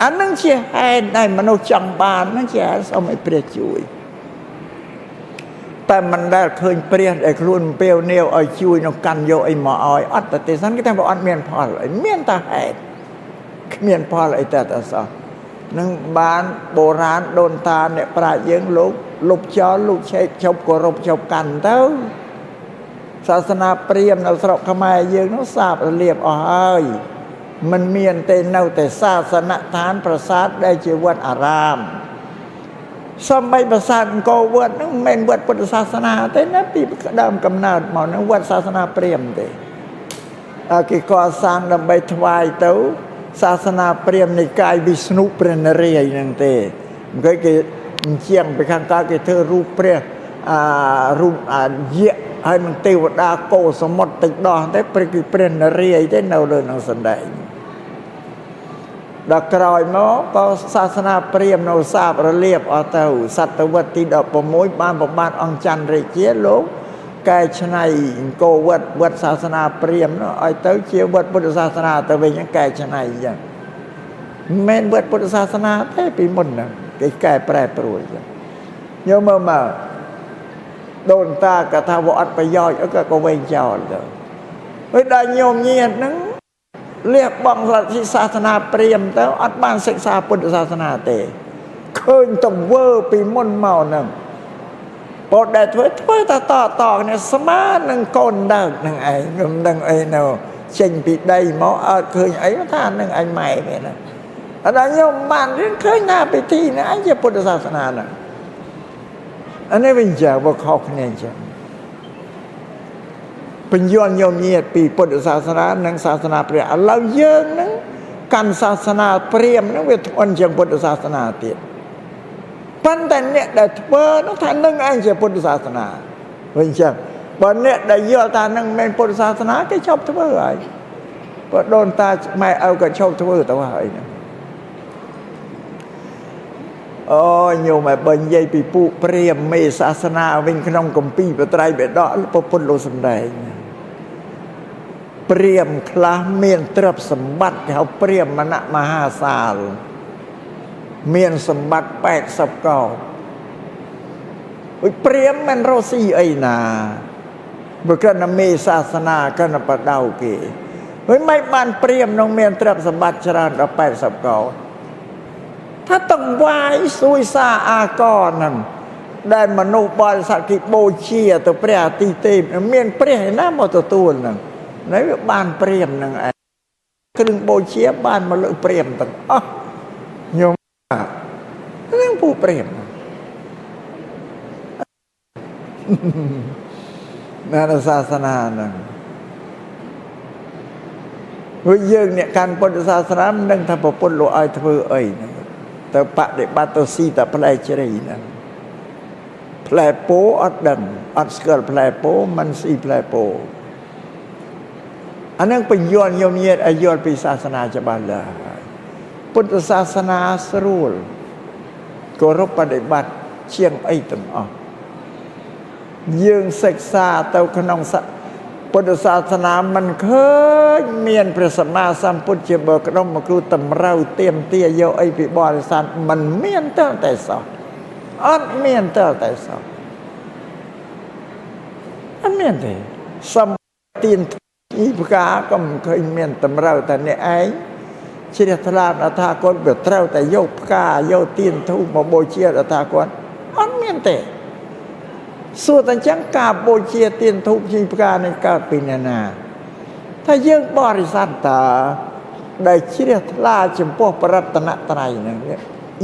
អានឹងជាហេតុដែលមនុស្សចង់បាននឹងជាហេតុសុំឲ្យព្រះជួយ តែមិនដែលឃើញព្រះដែលខ្លួនពាវនាវឲ្យជួយនឹងកាន់យកអីមកឲ្យអត់តែទេសគេតែបើអត់មានផលអីមានតែហេតុគ្មានផលអីតែសោះនឹងបានបុរាណដូនតាអ្នកប្រាជ្ញយើងលោកលុបចោលលោកឆែកជប់គោរពជប់កាន់ទៅសាសនាព្រាហ្មណ៍នៅស្រុកខ្មែរយើងនោះសាបរលាបអស់ហើយមិនមានទេនៅតែសាសនដ្ឋានប្រាសាទដែលជាវត្តអារាមសំបីប្រាសាទអង្គរវត្តហ្នឹងមិនមែនវត្តពុទ្ធសាសនាទេណាពីដើមកំណើតមកហ្នឹងវត្តសាសនាព្រាហ្មណ៍ទេគេកសាងដើម្បីថ្វាយទៅសាសនាព្រាហ្មណ៍និកាយវិស្ណុព្រះនរាយណ៍ហ្នឹងទេគេគេជាងពីខាងកើតគេធ្វើរូបព្រះអារូបអាយៈហើយនឹងទេវតាកោសមុទ្រទឹកដោះទេព្រះគឺព្រះនរាយណ៍ទេនៅលើនឹងសណ្ដែងដល់ក្រោយមកក៏សាសនាព្រាហ្មណ៍នៅសាបរលាបអស់ទៅសតវត្សទី16បានប្របាទអង្គច័ន្ទរាជាលោកកែច្នៃអង្គរវត្តវត្តសាសនាព្រាហ្មណ៍នោះឲ្យទៅជាវត្តពុទ្ធសាសនាទៅវិញកែច្នៃអញ្ចឹងមិនមែនវត្តពុទ្ធសាសនាទេពីមុនហ្នឹងគេកែប្រែប្រួលអញ្ចឹងយកមើលមកដូនតាក៏ថាវាអត់ប្រយោជន៍ក៏វែងចោលទៅហើយដល់ញោមញាតហ្នឹងលះបង់លទ្ធិសាសនាព្រាហ្មណ៍ទៅអត់បានសិក្សាពុទ្ធសាសនាទេឃើញទង្វើពីមុនមកហ្នឹងពោដែលធ្វើធ្វើតតតគ្នាស្មើនឹងកូនដើកនឹងឯងមិនដឹងអីនៅចេញពីដីមកអត់ឃើញអីថានឹងឯងម៉ែវាណាអត់ដល់ញោមបានរៀនឃើញថាពិធីនេះឯងជាពុទ្ធសាសនាហ្នឹងអានេះវិញចាវាខុសគ្នាអញ្ចឹងបញ្យល់ញោមញាតពីពុទ្ធសាសនានិងសាសនាព្រះឥឡូវយើងហ្នឹងកាន់សាសនាព្រាហ្មណ៍ហ្នឹងវាធ្ងន់ជាងពុទ្ធសាសនាទៀតប៉ុន្តែអ្នកដែលធ្វើនោះថានឹងឯងជាពុទ្ធសាសនាវិញចឹងបើអ្នកដែលយល់ថានឹងមិនពុទ្ធសាសនាគេឈប់ធ្វើហើយបើដូនតាម៉ែឪក៏ឈប់ធ្វើទៅហើយហ្នឹងអូញោមឲ្យបើនិយាយពីពួកព្រាហ្មណ៍មេសាសនាវិញក្នុងគម្ពីរបត្រៃបិដកពុទ្ធលោកសំដែងព្រាហ្មណ៍ខ្លះមានទ្រព្យសម្បត្តិគេហៅព្រាហ្មណមហាសាលមានសម្បត្តិ80កោដអុយព្រាហ្មណ៍មិនរកស៊ីអីណាបើគ្រាន់តែមេសាសនាគ្រាន់តែបដៅគេហើយមិនបានព្រាហ្មណ៍នឹងមានទ្រព្យសម្បត្តិច្រើនដល់80កោដថាតង្វាយសួយសាអាករហ្នឹងដែលមនុស្សបរិស័ទគេបូជាទៅព្រះអាទិទេពមានព្រះឯណាមកទទួលហ្នឹងនេះវាបានព្រាហ្មណ៍ហ្នឹងឯងគ្រឿងបូជាបានមកលើព្រាហ្មណ៍ទាំងអស់ញោមហ្នឹងពូព្រាហ្មណ៍ណាសាសនាហ្នឹងព្រោះយើងអ្នកកាន់ពុទ្ធសាសនាមិនដឹងថាពុទ្ធលោកឲ្យធ្វើអីហ្នឹងទៅបដិបត្តិទៅស៊ីតែផ្លែជ្រៃហ្នឹងផ្លែពោអត់ដឹងអត់ស្គាល់ផ្លែពោមិនស៊ីផ្លែពោអាហ្នឹងបញ្យល់ញោមញាតឲ្យយល់ពីសាសនាច្បាស់លាស់ពុទ្ធសាសនាស្រួលគោរពបដិបត្តិជាងអីទាំងអស់យើងសិក្សាទៅក្នុងពុទ្ធសាសនាមិនឃើញមានព្រះសម្មាសម្ពុទ្ធជាបើក្ដុំមកគ្រូតម្រូវទៀមទាយកអីពីបរិស័ទមិនមានតើតែសោះអត់មានតើតែសោះអត់មានទេសំទៀនអ៊ីផ្កាក៏មិនឃើញមានតម្រូវតែអ្នកឯងជ្រះថ្លាអថាគតវាត្រូវតែយកផ្កាយកទៀនធូបមកបូជាអថាគតអត់មានទេសួរតែអញ្ចឹងការបូជាទៀនធូបជីផ្កានេះកើតពីណាណាថាយើងបរិស័ទតាដែលជ្រះថ្លាចំពោះប្រតនត្រ័យហ្នឹង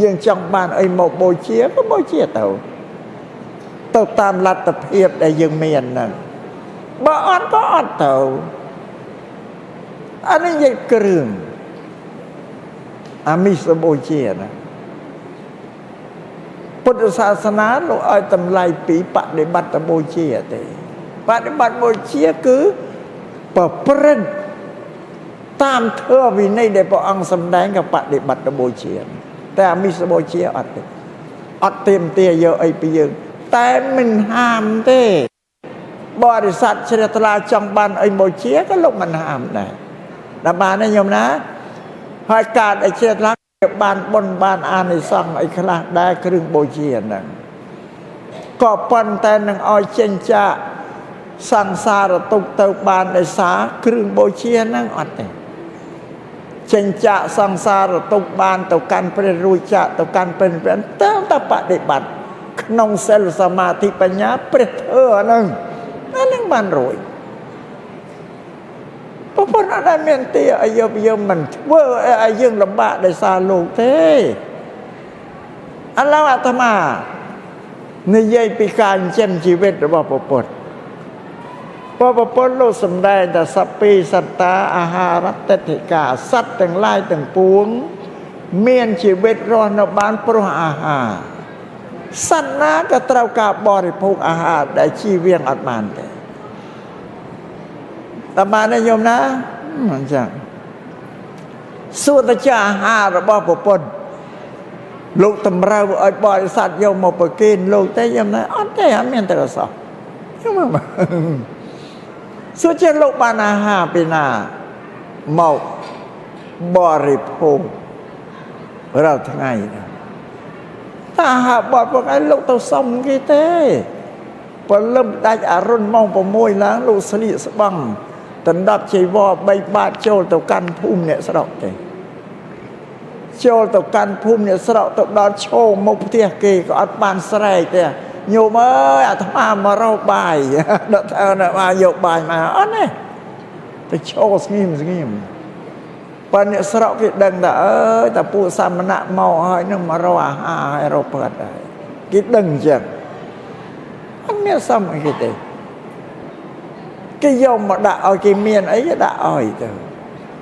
យើងចង់បានអីមកបូជាក៏បូជាទៅទៅតាមលទ្ធភាពដែលយើងមានហ្នឹងបើអត់ក៏អត់ទៅអានេះនិយាយគ្រឿងអាមិសបូជាណាពុទ្ធសាសនាលោកឲ្យតម្លៃពីបដិបត្តិបូជាទេបដិបត្តិបូជាគឺប្រព្រឹត្តតាមធម៌វិន័យដែលព្រះអង្គសម្ដែងក៏បដិបត្តិបូជាតែអាមិសបូជាអត់ទេអត់ទាមទារយកអីពីយើងតែមិនហាមទេបរិស័ទជ្រះថ្លាចង់បានអីបូជាក៏លោកមិនហាមដែរដល់បានទេញោមណាហើយការដែលជ្រះថ្លាបានបុណ្យបានអានិសង្សអីខ្លះដែរគ្រឿងបូជាហ្នឹង ក៏ប៉ុន្តែនឹងឲ្យចេញចាកសង្សារទុក្ខទៅបានដោយសារគ្រឿងបូជាហ្នឹងអត់ទេចេញចាកសង្សារទុក្ខបានទៅកាន់ព្រះរួចចាកទៅកាន់ព្រះនិព្វានតើតបដិបត្តិក្នុងសិលសមាធិបញ្ញាព្រះធ្វើអាហ្នឹងបានរួចប៉ុន្តែអត់មានទេឲ្យយើងមិនធ្វើឲ្យយើងលំបាកដោយសារលោកទេឥឡូវអាត្មានិយាយពីការចិញ្ចឹមជីវិតរបស់ព្រះពុទ្ធព្រះពុទ្ធលោកសម្ដែងថាសព្ពីសត្តាអាហារតតិកាសត្វទាំងឡាយទាំងពួងមានជីវិតរស់នៅបានព្រោះអាហារសត្វណាក៏ត្រូវការបរិភោគអាហារដែលជីវៀងអត់បានទេតើបានទេញោមណាអញ្ចឹងសួរទៅចាអាហាររបស់ព្រះពុទ្ធលោកតម្រូវឲ្យបរិស័ទយកមកប្រគេនលោកទេញោមណាអត់ទេអត់មានតែសោះញោមសួរចេះលោកបានអាហារពីណាមកបរិភោគរាល់ថ្ងៃណាតាអាហារបរិភោគឯងលោកទៅសុំគេទេព្រលឹមដាច់អរុណម៉ោង6ឡើងលោកស្លៀកស្បង់ដណ្ដប់ជីវរ3បាតចូលទៅកាន់ភូមិអ្នកស្រុកទេចូលទៅកាន់ភូមិអ្នកស្រុកទៅដល់ឈោមុខផ្ទះគេក៏អត់បានស្រែកទេញោមអើយអាត្មាមករកបាយដល់ថាមកយកបាយមកអត់ទេទៅឈោស្ងៀមស្ងៀមប៉ុន្តែអ្នកស្រុកគេដឹងថាអើយតែពួកសមណៈមកហើយនឹងមករកអាហារហើយរកផឹកហើយគេដឹងអញ្ចឹងអត់មានសមអីគេទេគេយកមកដាក់ឲ្យគេមានអីគេដាក់ឲ្យទៅ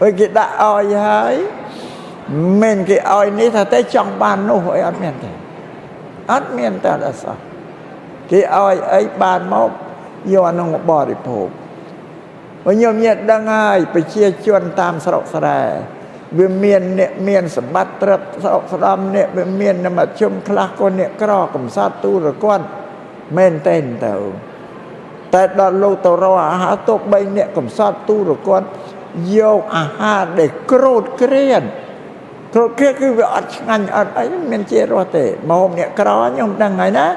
ហើយគេដាក់ឲ្យហើយមិនគេឲ្យនេះថាតែចង់បាននោះអីអត់មានទេអត់មានតែអត់សោះគេឲ្យអីបានមកយកអានោះមកបរិភោគបើញោមញាតដឹងហើយប្រជាជនតាមស្រុកស្រែវាមានអ្នកមានសម្បត្តិទ្រព្យស្រុកស្ដំអ្នកវាមានមធ្យមខ្លះក៏អ្នកក្រកំសត់ទូរគាត់មែនទេទៅតែដល់លោកទៅរកអាហារទោះបីអ្នកកំសត់ទូរគាត់យកអាហារដែលក្រោតក្រៀនក្រោតក្រៀនគឺវាអត់ឆ្ងាញ់អត់អីមានជារស់ទេមកអ្នកក្រខ្ញុំដឹងហើយណា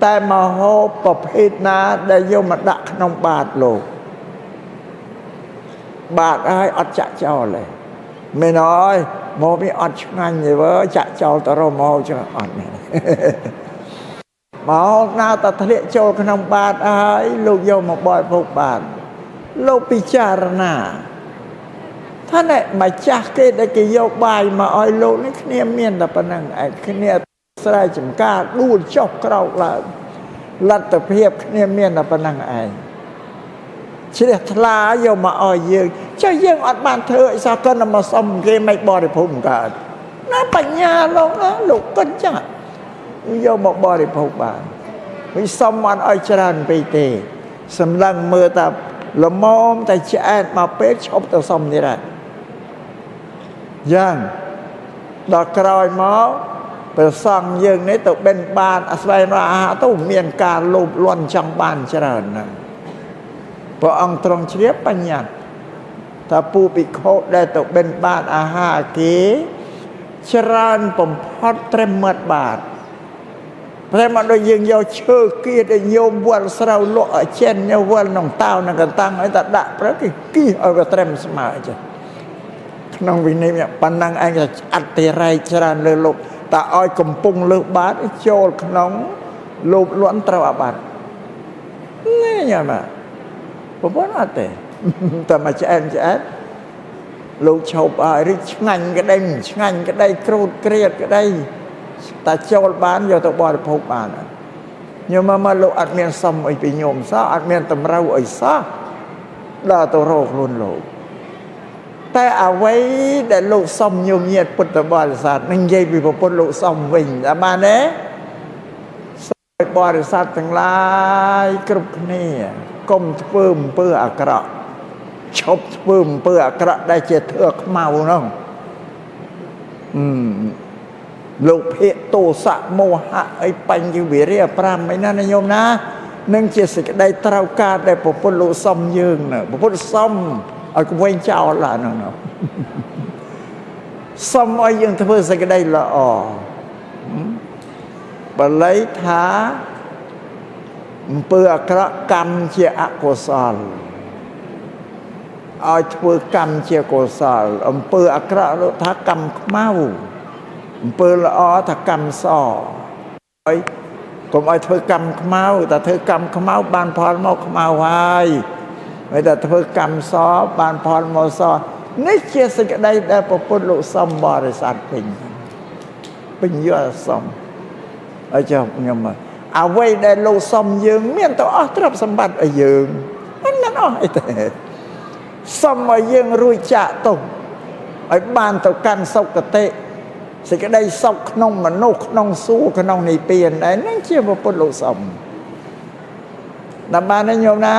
តែមកហូបប្រភេទណាដែលយកមកដាក់ក្នុងបាតលោកបាតហើយអត់ចាក់ចោលទេមែនហើយមកវាអត់ឆ្ងាញ់ទេវើចាក់ចោលទៅរកមកចុះអត់មែនមកណាតធ្លាក់ចូលក្នុងបាតហើយលោកយកមកបរិភោគបាតលោកពិចារណាថាណែម្ចាស់គេដែលគេយកបាយមកឲ្យលោកនេះគ្នាមានតែប៉ុណ្្នឹងឯគ្នាស្រែចម្ការដួលចុះក្រោកឡើងលទ្ធភាពគ្នាមានតែប៉ុណ្្នឹងឯងជ្រះថ្លាយកមកឲ្យយើងចុះយើងអត់បានធ្វើអីសោះក៏មកសុំគេមិនបរិភោគកើតណាបញ្ញាលោកណាលោកគិតចឹងយកមកបរិភោគបានវាសុំអត់ឲ្យច្រើនពេកទេសម្លឹងមើលតែល្មមតែឆ្អែតមកពេលឈប់ទៅសុំទៀតហើយយ៉ាងដល់ក្រោយមកព្រះសង្ឃយើងនេះទៅបិណ្ឌបាតស្វែងរកអាហារទៅមានការលោភលន់ចង់បានច្រើនណាស់ព្រះអង្គទ្រង់ជ្រាបបញ្ញត្តិថាពូភិក្ខុដែលទៅបិណ្ឌបាតអាហារគេច្រើនបំផុតត្រឹមមាត់បាតព្រមដូចយើងយកឈើគៀតឲ្យញោមវល់ស្រូវលក់ឲ្យចិនវល់ក្នុងតាវក្នុងកតាំងឲ្យតែដាក់ព្រឹកគេគៀឲ្យវាត្រឹមស្មើចេះក្នុងវិន័យប៉ុណ្ណឹងឯងអតិរេកច្រើនលើលោកតើឲ្យកំពុងលើសបាតចូលក្នុងលោភលន់ត្រូវអាបត្តិនេះញ៉ាំប្រពន្ធអត់ទេតែមកឆ្អែតឆ្អែតលោកឈប់ឲ្យរីកឆ្ងាញ់ក្តីឆ្ងាញ់ក្តីក្រូតក្រៀតក្តីតែចូលបានយកទៅបរិភោគបានញោមមកលោកអត់មានសុំអីពីញោមសោះអត់មានតម្រូវអីសោះដល់ទៅរកខ្លួនលោកតែអ្វីដែលលោកសុំញោមញាតពុទ្ធបរិស័ទនឹងនិយាយពីពុទ្ធលោកសុំវិញតែបានទេសុំឲ្យបរិស័ទទាំងឡាយគ្រប់គ្នាកុំធ្វើអំពើអាក្រក់ឈប់ធ្វើអំពើអាក្រក់ដែលជាធ្វើខ្មៅហ្នឹងលោកភិក្ខទោសៈមោហៈអីបញ្ញវិរិយ5អីណាញោមណានឹងជាសេចក្តីត្រូវការដែលពុទ្ធលោកសុំយើងណាពុទ្ធសុំឲ្យក្វែងចោលឡាហ្នឹងសុំឲ្យយើងធ្វើសេចក្តីល្អ បាលីថាអំពើអាក្រក់កម្មជាអកុសលឲ្យធ្វើកម្មជាកុសលអំពើអាក្រក់លោកថាកម្មខ្មៅអំពើល្អថាកម្មសហើយកុំឲ្យធ្វើកម្មខ្មៅតែធ្វើកម្មខ្មៅបានផលមកខ្មៅហើយហើយតែធ្វើកម្មសបានផលមកសនេះជាសេចក្តីដែលព្រះពុទ្ធលោកសំបរិស័ទពេញពេញយកសំហើយចុះខ្ញុំអ្វីដែលលោកសំយើងមានទៅអស់ទ្រព្យសម្បត្តិឲ្យយើងមិនមានអស់អីទេសុំឲ្យយើងរួចចាកទោសឲ្យបានទៅកាន់សុគតិសេចក្តីសុខក្នុងមនុស្សក្នុងសួគ៌ក្នុងនិព្វានឯនេះជាព្រះពុទ្ធលោកសុំដល់បានទេញោមណា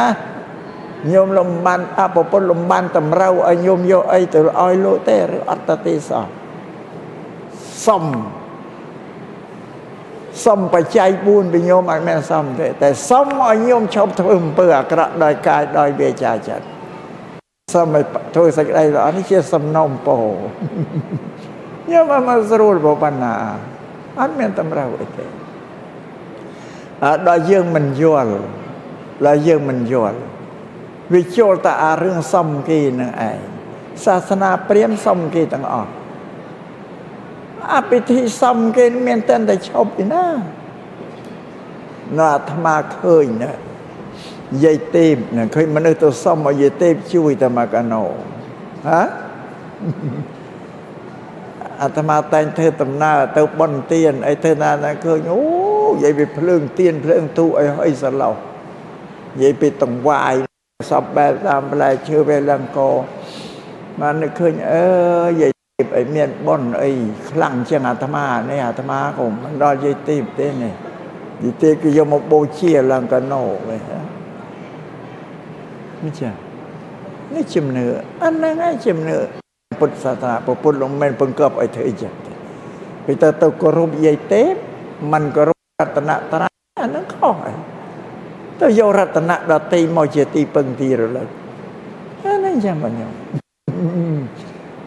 ញោមលំបានអពពុទ្ធលំបានតម្រូវឲ្យញោមយកអីទៅឲ្យលោកទេឬអត់ទេសោះសុំសុំបច្ច័យ4ពីញោមអត់មានសុំទេតែសុំឲ្យញោមឈប់ធ្វើអំពើអាក្រក់ដោយកាយដោយវាចាចិត្តសុំឲ្យធ្វើសេចក្តីល្អនេះជាសំណូមពរញោមមកស្រួលប៉ុណ្ណាអត់មានតម្រូវអីទេដល់យើងមិនយល់ដល់យើងមិនយល់វាចូលតែអារឿងសុំគេនឹងឯងសាសនាព្រាហ្មណ៍សុំគេទាំងអស់អភិធិសុំគេមានតែតែឈប់ឯណានៅអាត្មាឃើញណាយាយទេពណាឃើញមនុស្សទៅសុំឲ្យយាយទេពជួយតែមកកណោហ៎អាត្មាតែងធ្វើដំណើរទៅបន់ទៀនអីធ្វើណាណាឃើញអូយាយពីភ្លើងទៀនភ្លើងទូអីហីសឡោះយាយពីតង្វាយសពបែបតាមផ្លែឈើវេលង្កបាននឹកឃើញអើយាយទេពអីមានបន់អីខ្លាំងជាងអាត្មានេះអាត្មាក៏មិនដល់យាយទេពទេនេះយាយទេពគេយកមកបូជាឡើងកណោវិញនេះចានេះជំនឿអាហ្នឹងឯងជំនឿពុទ្ធសាសនាពុទ្ធលោកមិនបង្កប់ឲ្យធ្វើអីចឹងទេពេលទៅគោរពយាយទេពមិនគោរពរតនត្រ័យអាហ្នឹងខុសហើយទៅយករតនៈដតីមកជាទីពឹងទីរលឹកអាហ្នឹងចឹងបងញោម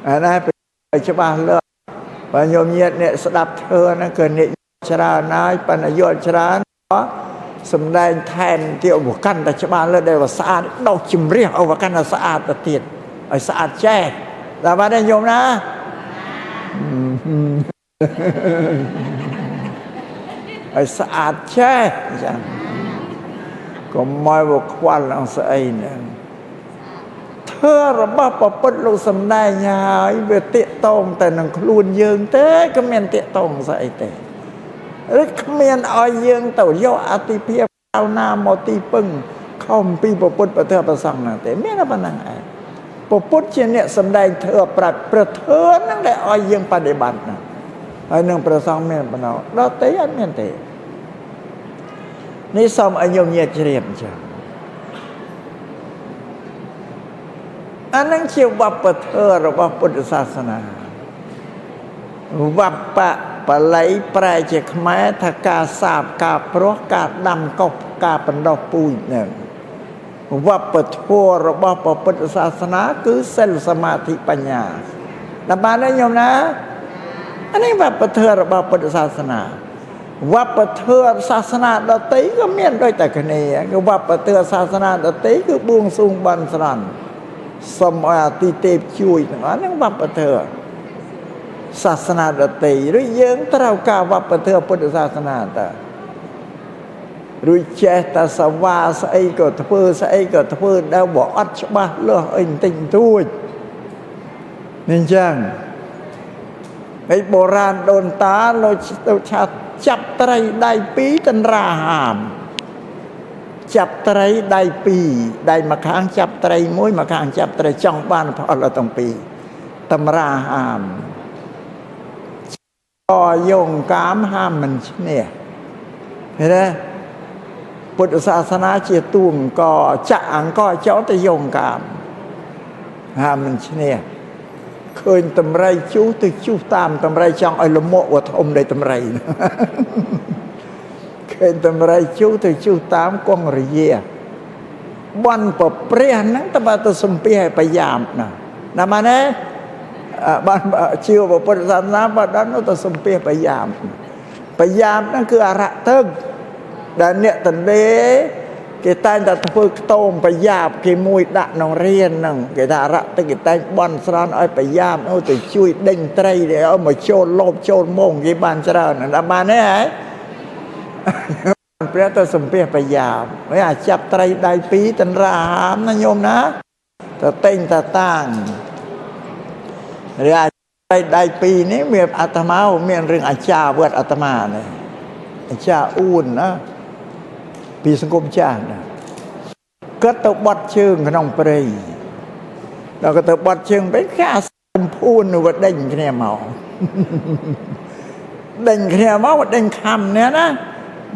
អាណាច្បាស់លើបើញោមញាតអ្នកស្ដាប់ធម៌ហ្នឹងគឺអ្នកច្រើនហើយប៉ុន្តែយល់ច្រើនសំដែងថែមទៀតឧបកាន់តែច្បាស់លើដែលស្អាតដោះជំរះឧបកាន់តែស្អាតទៅទៀតឲ្យស្អាតចេះដល់បានទេញោមណាឲ្យស្អាតចេះចឹងកុំមកវខ្វល់នឹងស្អីហ្នឹងធ្វើរបស់ប្រពុតលោកសំដែងហើយវាតាកតងតែនឹងខ្លួនយើងទេក៏មានតាកតងស្អីទេឬគ្មានឲ្យយើងទៅយកអតិភិបណាមកទីពឹងខំពីប្រពុតប្រធប្រសង្ឃហ្នឹងទេមានតែប៉ុណ្្នឹងឯងប្រពុតជាអ្នកសំដែងធ្វើប្រាជ្ញព្រះធម៌ហ្នឹងដែលឲ្យយើងបដិបត្តិហ្នឹងហើយនឹងប្រសង្ឃមានប៉ុណ្ណោះដល់ទេអត់មានទេនេះសូមឲ្យញោមញាតិជ្រាបអញ្ចឹងអាហ្នឹងជាវប្បធម៌របស់ពុទ្ធសាសនាវប្បបាលីប្រែជាខ្មែរថាការសាបការប្រោះការដាំកុសការបណ្ដោះពូជហ្នឹងវប្បធម៌របស់ពុទ្ធសាសនាគឺសិលសមាធិបញ្ញាដល់បានទេញោមណាអានេះវប្បធម៌របស់ពុទ្ធសាសនាវប្បធម៌សាសនាដទៃក៏មានដូចតែគ្នាគឺវប្បធម៌សាសនាដទៃគឺបួងសួងបន់ស្រន់សុំឲ្យអាទិទេពជួយទាំងអស់ហ្នឹងវប្បធម៌សាសនាដទៃឬយើងត្រូវការវប្បធម៌ពុទ្ធសាសនាតើឬចេះតែសវាស្អីក៏ធ្វើស្អីក៏ធ្វើដែលបើអត់ច្បាស់លាស់អីបន្តិចបន្តួចនេះអញ្ចឹងហើយបុរាណដូនតាលោកទៅឆាចាប់ត្រីដៃពីរតន្រាហាមចាប់ត្រីដៃពីរដៃមួយខាងចាប់ត្រីមួយមួយខាងចាប់ត្រីចង់បានផលទាំងពីរតម្រាហាមអយងកាមហាមមិនឈ្នះឃើញទេពុទ្ធសាសនាជាទួងកចាក់អង្គចោលទៅយងកាមហាមមិនឈ្នះឃើញតម្រៃជុះទៅជុះតាមតម្រៃចង់ឲ្យលមក់វធំនៃតម្រៃឃើញតម្រៃជុះទៅជុះតាមកងរយាបន់ប្រព្រះហ្នឹងតើបើទៅសំពីឲ្យប្រយ៉ាបណាណាបានទេបានជឿពុទ្ធសាសនាបើដល់នោះទៅសំពីប្រយ៉ាប ប្រយ៉ាបហ្នឹងគឺអរៈទឹកដែលអ្នកតន្លេគេតែងតែធ្វើខ្ទមប្រយ៉ាបគេមួយដាក់ក្នុងរៀនហ្នឹងគេថាអរៈទឹកគេតែងបន់ស្រន់ឲ្យប្រយ៉ាបនោះទៅជួយដេញត្រីឲ្យមកចូលលបចូលមងគេបានច្រើនដល់បានទេហ៎ព្រះទៅសំពះប្រយ៉ាបហើយអាចាប់ត្រីដៃពីរតន្រាហាមណាញោមណាទៅតែងតាតាងឬអាត្រីដៃពីរនេះមានអាត្មាមានរឿងអាចារ្យវត្តអាត្មានេះអាចារ្យអួនណាពីសង្គមចាស់ណាគាត់ទៅបត់ជើងក្នុងព្រៃដល់គាត់ទៅបត់ជើងไปគេអាសំភួននោះវាដេញគ្នាមកដេញគ្នាមកដេញខំនេះណា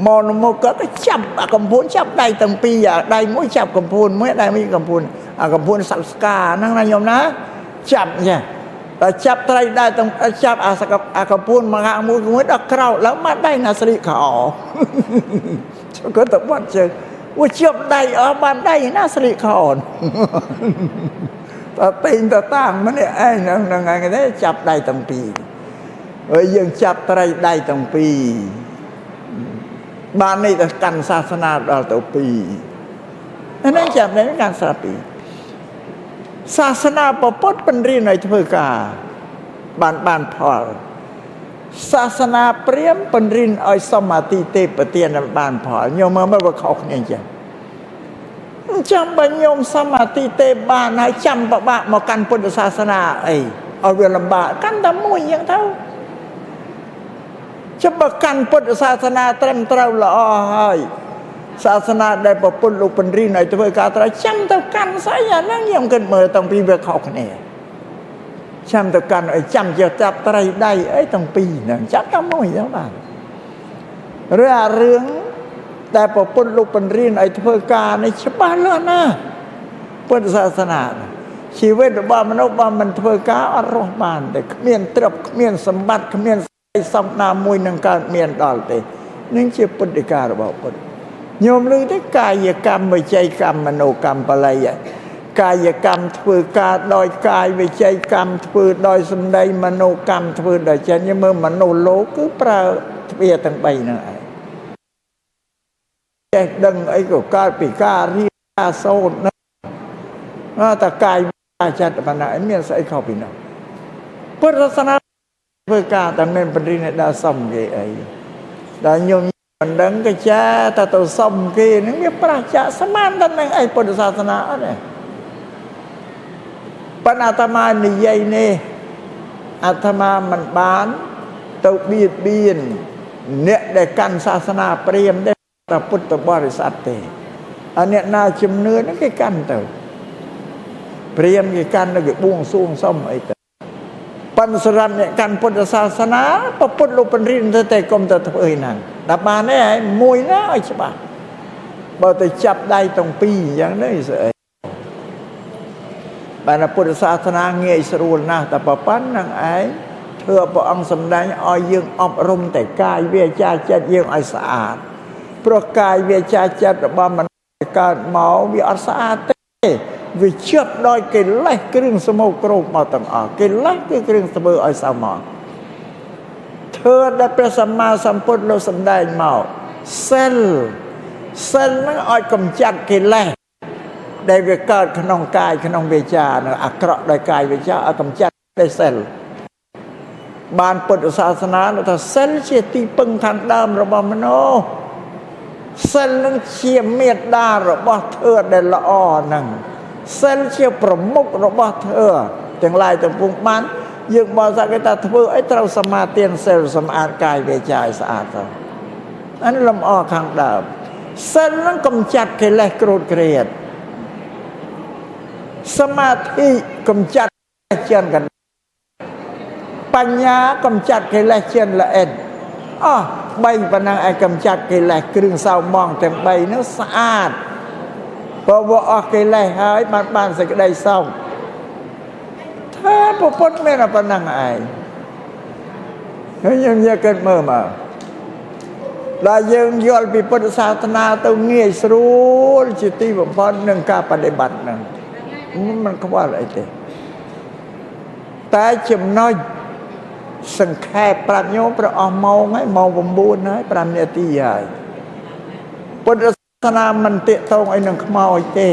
មកមកគាត់ទៅចាប់អាកំភួនចាប់ដៃទាំងពីរដៃមួយចាប់កំភួនមួយដៃមួយកំភួនអាកំភួនសត្វស្កាហ្នឹងណាញោមណាចាប់ចេះដល់ចាប់ត្រីដែរទាំងចាប់អាកំភួនមកហាក់មួយមួយដល់ក្រោកឡើងមកដៃណាស្លៀកខោគាត់ទៅបត់ជើងអូជាប់ដៃអស់បានដៃណាស្លៀកខោតើតែងតតាំងម្នាក់ឯងហ្នឹងឯងទេចាប់ដៃទាំងពីរហើយយើងចាប់ត្រីដៃទាំងពីរបាននេះទៅកាន់សាសនាដល់ទៅពីរហ្នឹងចាប់នេះកាន់សាសនាពីរសាសនាពុទ្ធបង្រៀនឲ្យធ្វើការបានផលសាសនាព្រាហ្មណ៍បង្រៀនឲ្យសមាធិទេពទានបានផលញោមមើលវាខុសគ្នាអញ្ចឹងចាំបើញោមសមាធិទេបានហើយចាំពិបាកមកកាន់ពុទ្ធសាសនាអីឲ្យវាលំបាកកាន់តែមួយអញ្ចឹងទៅចាំបើកាន់ពុទ្ធសាសនាត្រឹមត្រូវល្អហើយសាសនាដែលពុទ្ធលោកបង្រៀនឲ្យធ្វើការត្រូវចាំទៅកាន់ស្អីអាហ្នឹងខ្ញុំគិតមើលតាំងពីវាខុសគ្នាចាំទៅកាន់អីចាំជាចាប់ត្រីដៃអីតាំងពីហ្នឹងចាប់តែមួយអញ្ចឹងបាទឬអារឿងដែលពុទ្ធលោកបង្រៀនឲ្យធ្វើការនេះច្បាស់លាស់ណាស់ពុទ្ធសាសនាជីវិតរបស់មនុស្សបើមិនធ្វើការអត់រស់បានទេគ្មានទ្រព្យគ្មានសម្បត្តិគ្មានសពណាមួយនឹងកើតមានដល់ទេនឹងជាពុទ្ធិការបស់ពុទ្ធញោមឮទេកាយកម្មវិច័យកម្មមโนកម្មបល័យកាយកម្មធ្វើការដោយកាយវិច័យកម្មធ្វើដោយសម្ដីមโนកម្មធ្វើដោយចិត្តញោមមើលមនុស្សលោកគឺប្រើទ្វាទាំង3ហ្នឹងឯងចេះដឹងអីក៏កើតពីការរៀនការសូត្រណាតែកាយចិត្តប៉ុណ្ណាមានស្អីខុសពីនោះពុទ្ធសាសនាធ្វើការតែមិនបង្រៀនឲ្យដល់សំគេអីដល់ញោមមិនដឹងក៏ចាតែទៅសំគេហ្នឹងវាប្រឆាស្មានតែនឹងអីពុទ្ធសាសនាអត់ទេប៉ុន្តែអាត្មានិយាយនេះអាត្មាមិនបានទៅបៀតបៀនអ្នកដែលកាន់សាសនាព្រាហ្មណ៍ទេតែពុទ្ធបរិស័ទទេអាអ្នកណាជំនឿហ្នឹងគេកាន់ទៅព្រាហ្មណ៍គេកាន់ទៅគេបួងសួងសុំអីទៅប៉ុន្តែសម្រាប់អ្នកកាន់ពុទ្ធសាសនាពុទ្ធលោកបង្រៀនទៅតែកុំទៅធ្វើអីហ្នឹងដល់បានទេហើយមួយណាឲ្យច្បាស់បើទៅចាប់ដៃទាំងពីរអញ្ចឹងនេះស្អីបានពុទ្ធសាសនាងាយស្រួលណាស់តែប៉ុណ្្នឹងឯងធ្វើព្រះអង្គសម្ដែងឲ្យយើងអប់រំតែកាយវាចាចិត្តយើងឲ្យស្អាតព្រោះកាយវាចាចិត្តរបស់មនុស្សកើតមកវាអត់ស្អាតទេវាជាប់ដោយកិលេសគ្រឿងស្មោកគ្រោកមកទាំងអស់កិលេសគឺគ្រឿងធ្វើឲ្យសៅហ្មងធ្វើដែលព្រះសម្មាសម្ពុទ្ធលោកសម្ដែងមកសិលសិលហ្នឹងឲ្យកម្ចាត់កិលេសដែលវាកើតក្នុងកាយក្នុងវាចានឹងអាក្រក់ដោយកាយវាចាឲ្យកម្ចាត់ដោយសិលបានពុទ្ធសាសនាថាសិលជាទីពឹងខាងដើមរបស់មនុស្សសិលនឹងជាមេត្តារបស់ធម៌ដែលល្អហ្នឹងសិលជាប្រមុខរបស់ធម៌ទាំងឡាយទាំងពួងបានយើងបរិស័ទគេថាធ្វើអីត្រូវសមាទានសិលសម្អាតកាយវាចាឲ្យស្អាតទៅអានេះលំអខាងដើមសិលនឹងកម្ចាត់កិលេសក្រោធក្រៀតសមាធិកម្ចាត់ចិនកណ្បញ្ញាកម្ចាត់កិលេសចិនល្អិតអស់បីប៉ុណ្ណឹងឯងកម្ចាត់កិលេសគ្រឿងសៅមងទាំង3ហ្នឹងស្អាតព្រោះវាអស់កិលេសហើយបានសេចក្តីសុខថាពុទ្ធមានតែប៉ុណ្ណឹងឯងហើយយើងយកគិតមើលមកដល់យើងយល់ពីពុទ្ធសាសនាទៅងាយស្រួលជាទីបំផុតនឹងការបដិបត្តិហ្នឹងមិនខ្វល់អីទេតែចំណុច សង្ខេបប្រាប់ញោមប្រអស់ម៉ោងហើយម៉ោង9ហើយ5នាទីហើយពុទ្ធសាសនាមិនទាក់ទងអីនឹងខ្មោចទេ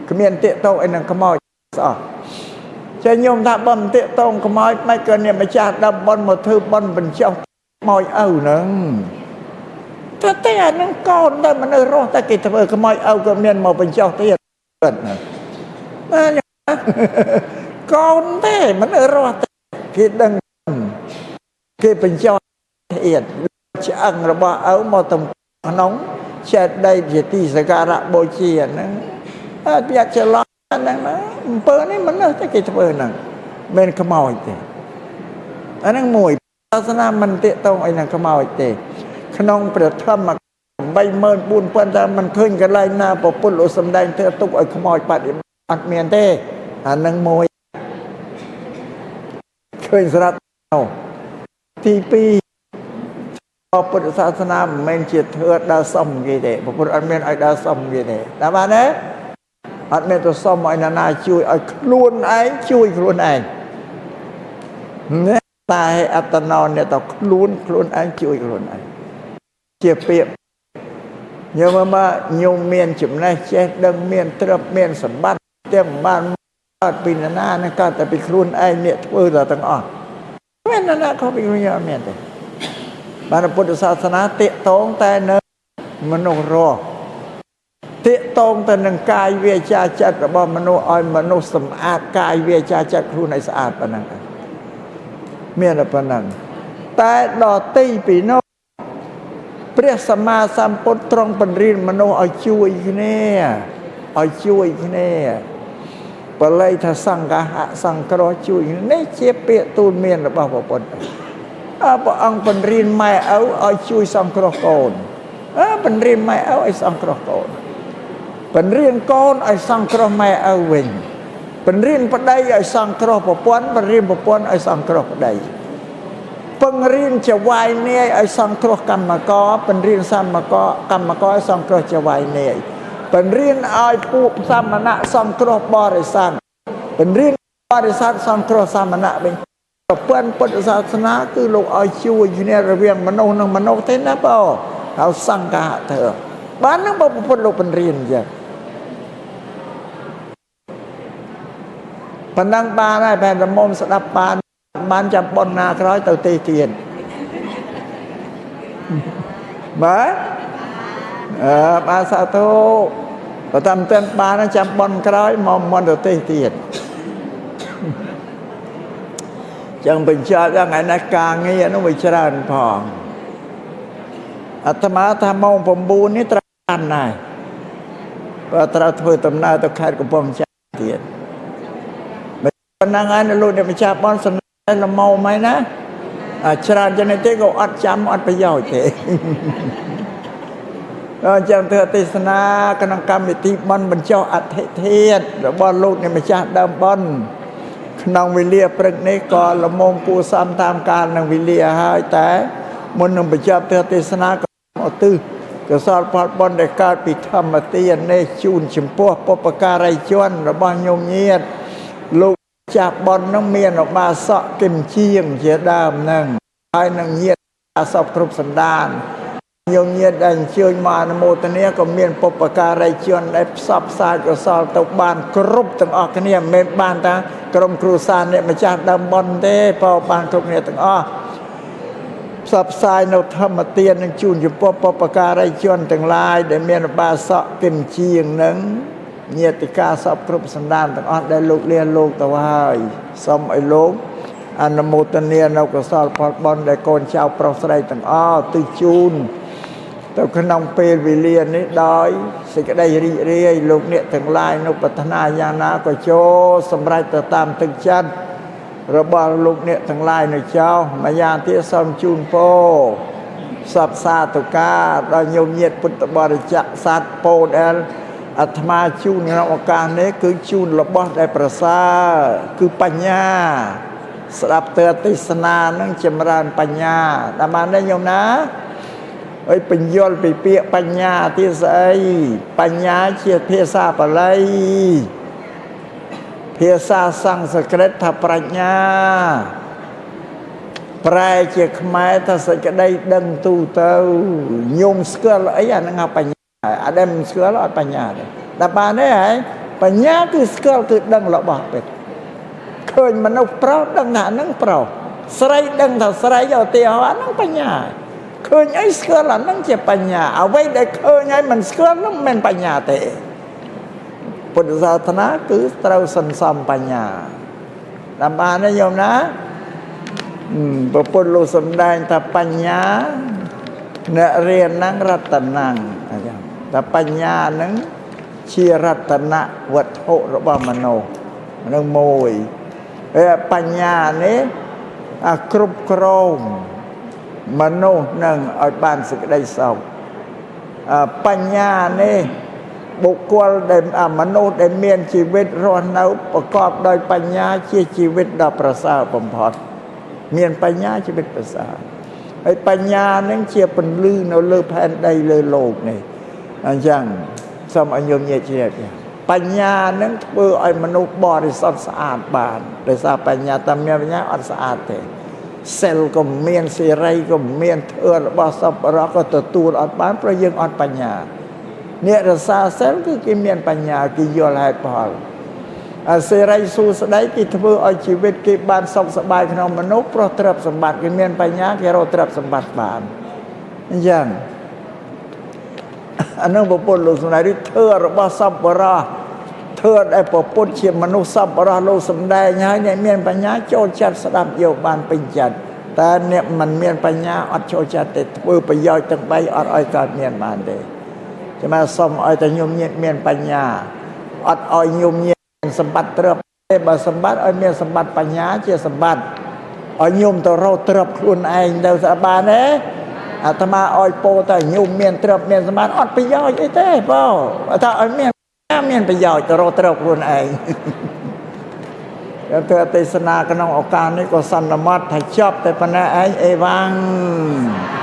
គ្មានទាក់ទងអីនឹងខ្មោចស្អោះចេះញោមថាបើមិនទាក់ទងខ្មោចមិនក៏អ្នកម្ចាស់ដើមបុណ្យមកធ្វើបុណ្យបញ្ចុះខ្មោចឪហ្នឹងតែតែអានឹងកូនតែមនុស្សរស់តែគេធ្វើខ្មោចឪក៏មានមកបញ្ចុះទៀតណាកូនទេមនុស្សរស់តែគេដឹងគេបញ្ចុះទៀតឆ្អឹងរបស់ឪមកទៅក្នុងចេតិយជាទីសក្ការៈបូជាហ្នឹងអត់ပြច្រឡំហ្នឹងណាអំពើនេះមនុស្សតែគេធ្វើហ្នឹងមិនខ្មោចទេអាហ្នឹងមួយសាសនាមិនទាក់ទងអីនឹងខ្មោចទេក្នុងព្រះធម្ម84000តែមិនឃើញកន្លែងណាពុទ្ធលោកសំដែងធ្វើទុកឲ្យខ្មោចបដិបត្តិអត់មានទេអាហ្នឹងមួយឃើញស្រាប់ទី2ពុទ្ធសាសនាមិនមែនជាធ្វើដើរសុំគេទេពុទ្ធអត់មានឲ្យដើរសុំគេទេតាមបានទេអត់មានទៅសុំឲ្យណានាជួយឲ្យខ្លួនឯងជួយខ្លួនឯងនេះតែអត្តនោអ្នកទៅខ្លួនខ្លួនឯងជួយខ្លួនឯងជាពាក្យញោមមកញោមមានចំណេះចេះដឹងមានទ្រព្យមានសម្បត្តិទាំងបានកើតពីណានានឹងកើតតែពីខ្លួនឯងអ្នកធ្វើតែទាំងអស់មានណានាខុសពីខ្លួនអត់មានទេបានពុទ្ធសាសនាទាក់ទងតែនៅមនុស្សរស់ទាក់ទងទៅនឹងកាយវាចាចិត្តរបស់មនុស្សឲ្យមនុស្សសម្អាតកាយវាចាចិត្តខ្លួនឲ្យស្អាតប៉ុណ្ណឹងមានតែប៉ុណ្ណឹងតែដល់ទីពីនោះព្រះសម្មាសម្ពុទ្ធទ្រង់បង្រៀនមនុស្សឲ្យជួយគ្នាឲ្យជួយគ្នាបាលីថាសង្ឃហៈសង្គ្រោះជួយនេះជាពាក្យទូលមានរបស់ព្រះពុទ្ធព្រះអង្គបង្រៀនម៉ែឪឲ្យជួយសង្គ្រោះកូនបង្រៀនម៉ែឪឲ្យសង្គ្រោះកូនបង្រៀនកូនឲ្យសង្គ្រោះម៉ែឪវិញបង្រៀនប្តីឲ្យសង្គ្រោះប្រពន្ធបង្រៀនប្រពន្ធឲ្យសង្គ្រោះប្តីបង្រៀនចវាយនាយឲ្យសង្គ្រោះកម្មករបង្រៀនសមករកម្មករឲ្យសង្គ្រោះចវាយនាយបង្រៀនឲ្យពួកសមណៈសង្គ្រោះបរិស័ទបង្រៀនបរិស័ទសង្គ្រោះសមណៈវិញប្រពន្ធពុទ្ធសាសនាគឺលោកឲ្យជួយគ្នារវាងមនុស្សនិងមនុស្សទេណាបងហើយសង្ឃៈធ្វើបាននឹងបើពុទ្ធលោកបង្រៀនអញ្ចឹងប៉ុណ្ណឹងបានហើយបែរតែមុំស្ដាប់បានបានចាំប៉ុនណាក្រោយទៅទេទៀតបាទអើបាទសាធុបើតាមតែបានចាំប៉ុនក្រោយមកមុនទៅទេទៀតចឹងបញ្ចប់ដល់ថ្ងៃនេះការងារនោះវាច្រើនផងអាត្មាថាម៉ោង9នេះត្រូវបានដែរបើត្រូវធ្វើដំណើរទៅខេត្តកំពង់ចាមទៀតប៉ុណ្ណឹងហើយលោកអ្នកម្ចាស់បនសំណែល្មមហើយណាច្រើនចឹងទេក៏អត់ចាំអត់ប្រយោជន៍ទេអញ្ចឹងធ្វើទេសនាក្នុងកម្មវិធីបន់បញ្ចុះអធិធាតុរបស់លោកអ្នកម្ចាស់ដើមបន់ក្នុងវេលាព្រឹកនេះក៏ល្មមគួរសមតាមកាលនឹងវេលាហើយតែមុននឹងបញ្ចប់ធ្វើទេសនាក៏ឧទ្ទិសកុសលផលបុណ្យដែលកើតពីធម្មទាននេះជូនចំពោះបុព្វការីជនរបស់ញោមញាតលោកចាស់បុណ្យនឹងមានឧបាសកគឹមជាងជាដើមនឹងហើយនឹងញាតអាសពគ្រប់សន្តានញោមញាតដែលអញ្ជើញមកអនុមោទនាក៏មានបុព្វការីជនដែលផ្សព្វផ្សាយកុសលទៅបានគ្រប់ទាំងអស់គ្នាមិនមែនបានតាក្រុមគ្រួសារអ្នកម្ចាស់ដើមបុណ្យទេបើបានគ្រប់គ្នាទាំងអស់ផ្សព្វផ្សាយនៅធម្មទាននឹងជូនចំពោះបុព្វការីជនទាំងឡាយដែលមានឧបាសកគឹមជាងនឹងញាតិកាសពគ្រប់សន្តានទាំងអស់ដែលលោកលះលោកទៅហើយសូមឲ្យលោកអនុមោទនានៅកុសលផលបុណ្យដែលកូនចៅប្រុសស្រីទាំងអស់ទិជូនទៅក្នុងពេលវេលានេះដោយសេចក្តីរីករាយលោកអ្នកទាំងឡាយនៅប្រាថ្នាយ៉ាងណាក៏ចូលសម្រេចទៅតាមទឹកចិត្តរបស់លោកអ្នកទាំងឡាយនៅចោម្យ៉ាងទៀតសូមជូនពរសពសាទុកាដល់ញោមញាតិពុទ្ធបរិច្ចាគសត្វពោដែលអាត្មាជូនក្នុងឱកាសនេះគឺជូនរបស់ដែលប្រសើរគឺបញ្ញាស្ដាប់ទទេសនានឹងចម្រើនបញ្ញាតាមបានទេញោមណា ហើយបញ្យល់ពីពាក្យបញ្ញាទៀតស្អីបញ្ញាជាភាសាបាលីភាសាសំស្ក្រឹតថាប្រាជ្ញា ប្រែជាខ្មែរថាសេចក្តីដឹងទូទៅញោមស្គាល់អីអាហ្នឹងហៅបញ្ញាអាដែលមិនស្គាល់អត់បញ្ញាទេតែបានទេហើយបញ្ញាគឺស្គាល់គឺដឹងរបស់ពិតឃើញមនុស្សប្រុសដឹងថាហ្នឹងប្រុសស្រីដឹងថាស្រីឧទាហរណ៍អាហ្នឹងបញ្ញាឃើញអីស្គាល់អាហ្នឹងជាបញ្ញាអ្វីដែលឃើញហើយមិនស្គាល់ហ្នឹងមិនមែនបញ្ញាទេពុទ្ធសាសនាគឺត្រូវសន្សំបញ្ញាតាមបានទេញោមណាព្រះពុទ្ធលោកសំដែងថាបញ្ញាអ្នករៀនហ្នឹងរតនំអញ្ចឹងតែបញ្ញាហ្នឹងជារតនៈវត្ថុរបស់មនុស្សនឹងមួយហើយបញ្ញានេះអាគ្រប់គ្រងមនុស្សនឹងឲ្យបានសេចក្តីសុខបញ្ញានេះបុគ្គលដែលមនុស្សដែលមានជីវិតរស់នៅប្រកបដោយបញ្ញាជាជីវិតដ៏ប្រសើរបំផុតមានបញ្ញាជីវិតប្រសើរហើយបញ្ញានឹងជាពន្លឺនៅលើផែនដីលើលោកនេះអញ្ចឹងសូមឲ្យញោមញាតិជ្រាបបញ្ញានឹងធ្វើឲ្យមនុស្សបរិសុទ្ធស្អាតបានដោយសារបញ្ញាតែមានបញ្ញាអត់ស្អាតទេសិលក៏មានសិរីក៏មានធ្វើរបស់សប្បុរសក៏ទទួលអត់បានព្រោះយើងអត់បញ្ញាអ្នករសាសិលគឺគេមានបញ្ញាគេយល់ហេតុផលអាសិរីសួស្តីគេធ្វើឲ្យជីវិតគេបានសុខសប្បាយក្នុងមនុស្សព្រោះទ្រព្យសម្បត្តិគេមានបញ្ញាគេរកទ្រព្យសម្បត្តិបានអញ្ចឹងអានឹងព្រះពុទ្ធលោកសម្ដែងធ្វើរបស់សប្បុរសធ្វើដែលព្រះពុទ្ធជាមនុស្សសប្បុរសលោកសម្ដែងហើយអ្នកមានបញ្ញាចូលចិត្តស្ដាប់យកបានពេញចិត្តតែអ្នកមិនមានបញ្ញាអត់ចូលចិត្តទេធ្វើប្រយោជន៍ទាំងបីអត់ឲ្យកើតមានបានទេចាំសូមឲ្យតែញោមញាតមានបញ្ញាអត់ឲ្យញោមញាតសម្បត្តិទ្រព្យទេបើសម្បត្តិឲ្យមានសម្បត្តិបញ្ញាជាសម្បត្តិឲ្យញោមទៅរកទ្រព្យខ្លួនឯងទៅស្បានទេអាត្មាឲ្យពោតែញោមមានទ្រព្យមានសម្បត្តិអត់ប្រយោជន៍អីទេបងថាឲ្យមានប្រយោជន៍ទៅរកទ្រព្យខ្លួនឯងគេធ្វើទេសនាក្នុងឱកាសនេះក៏សន្មត់ថាចប់តែប៉ុណ្ណេះឯងអេវ៉ាំង។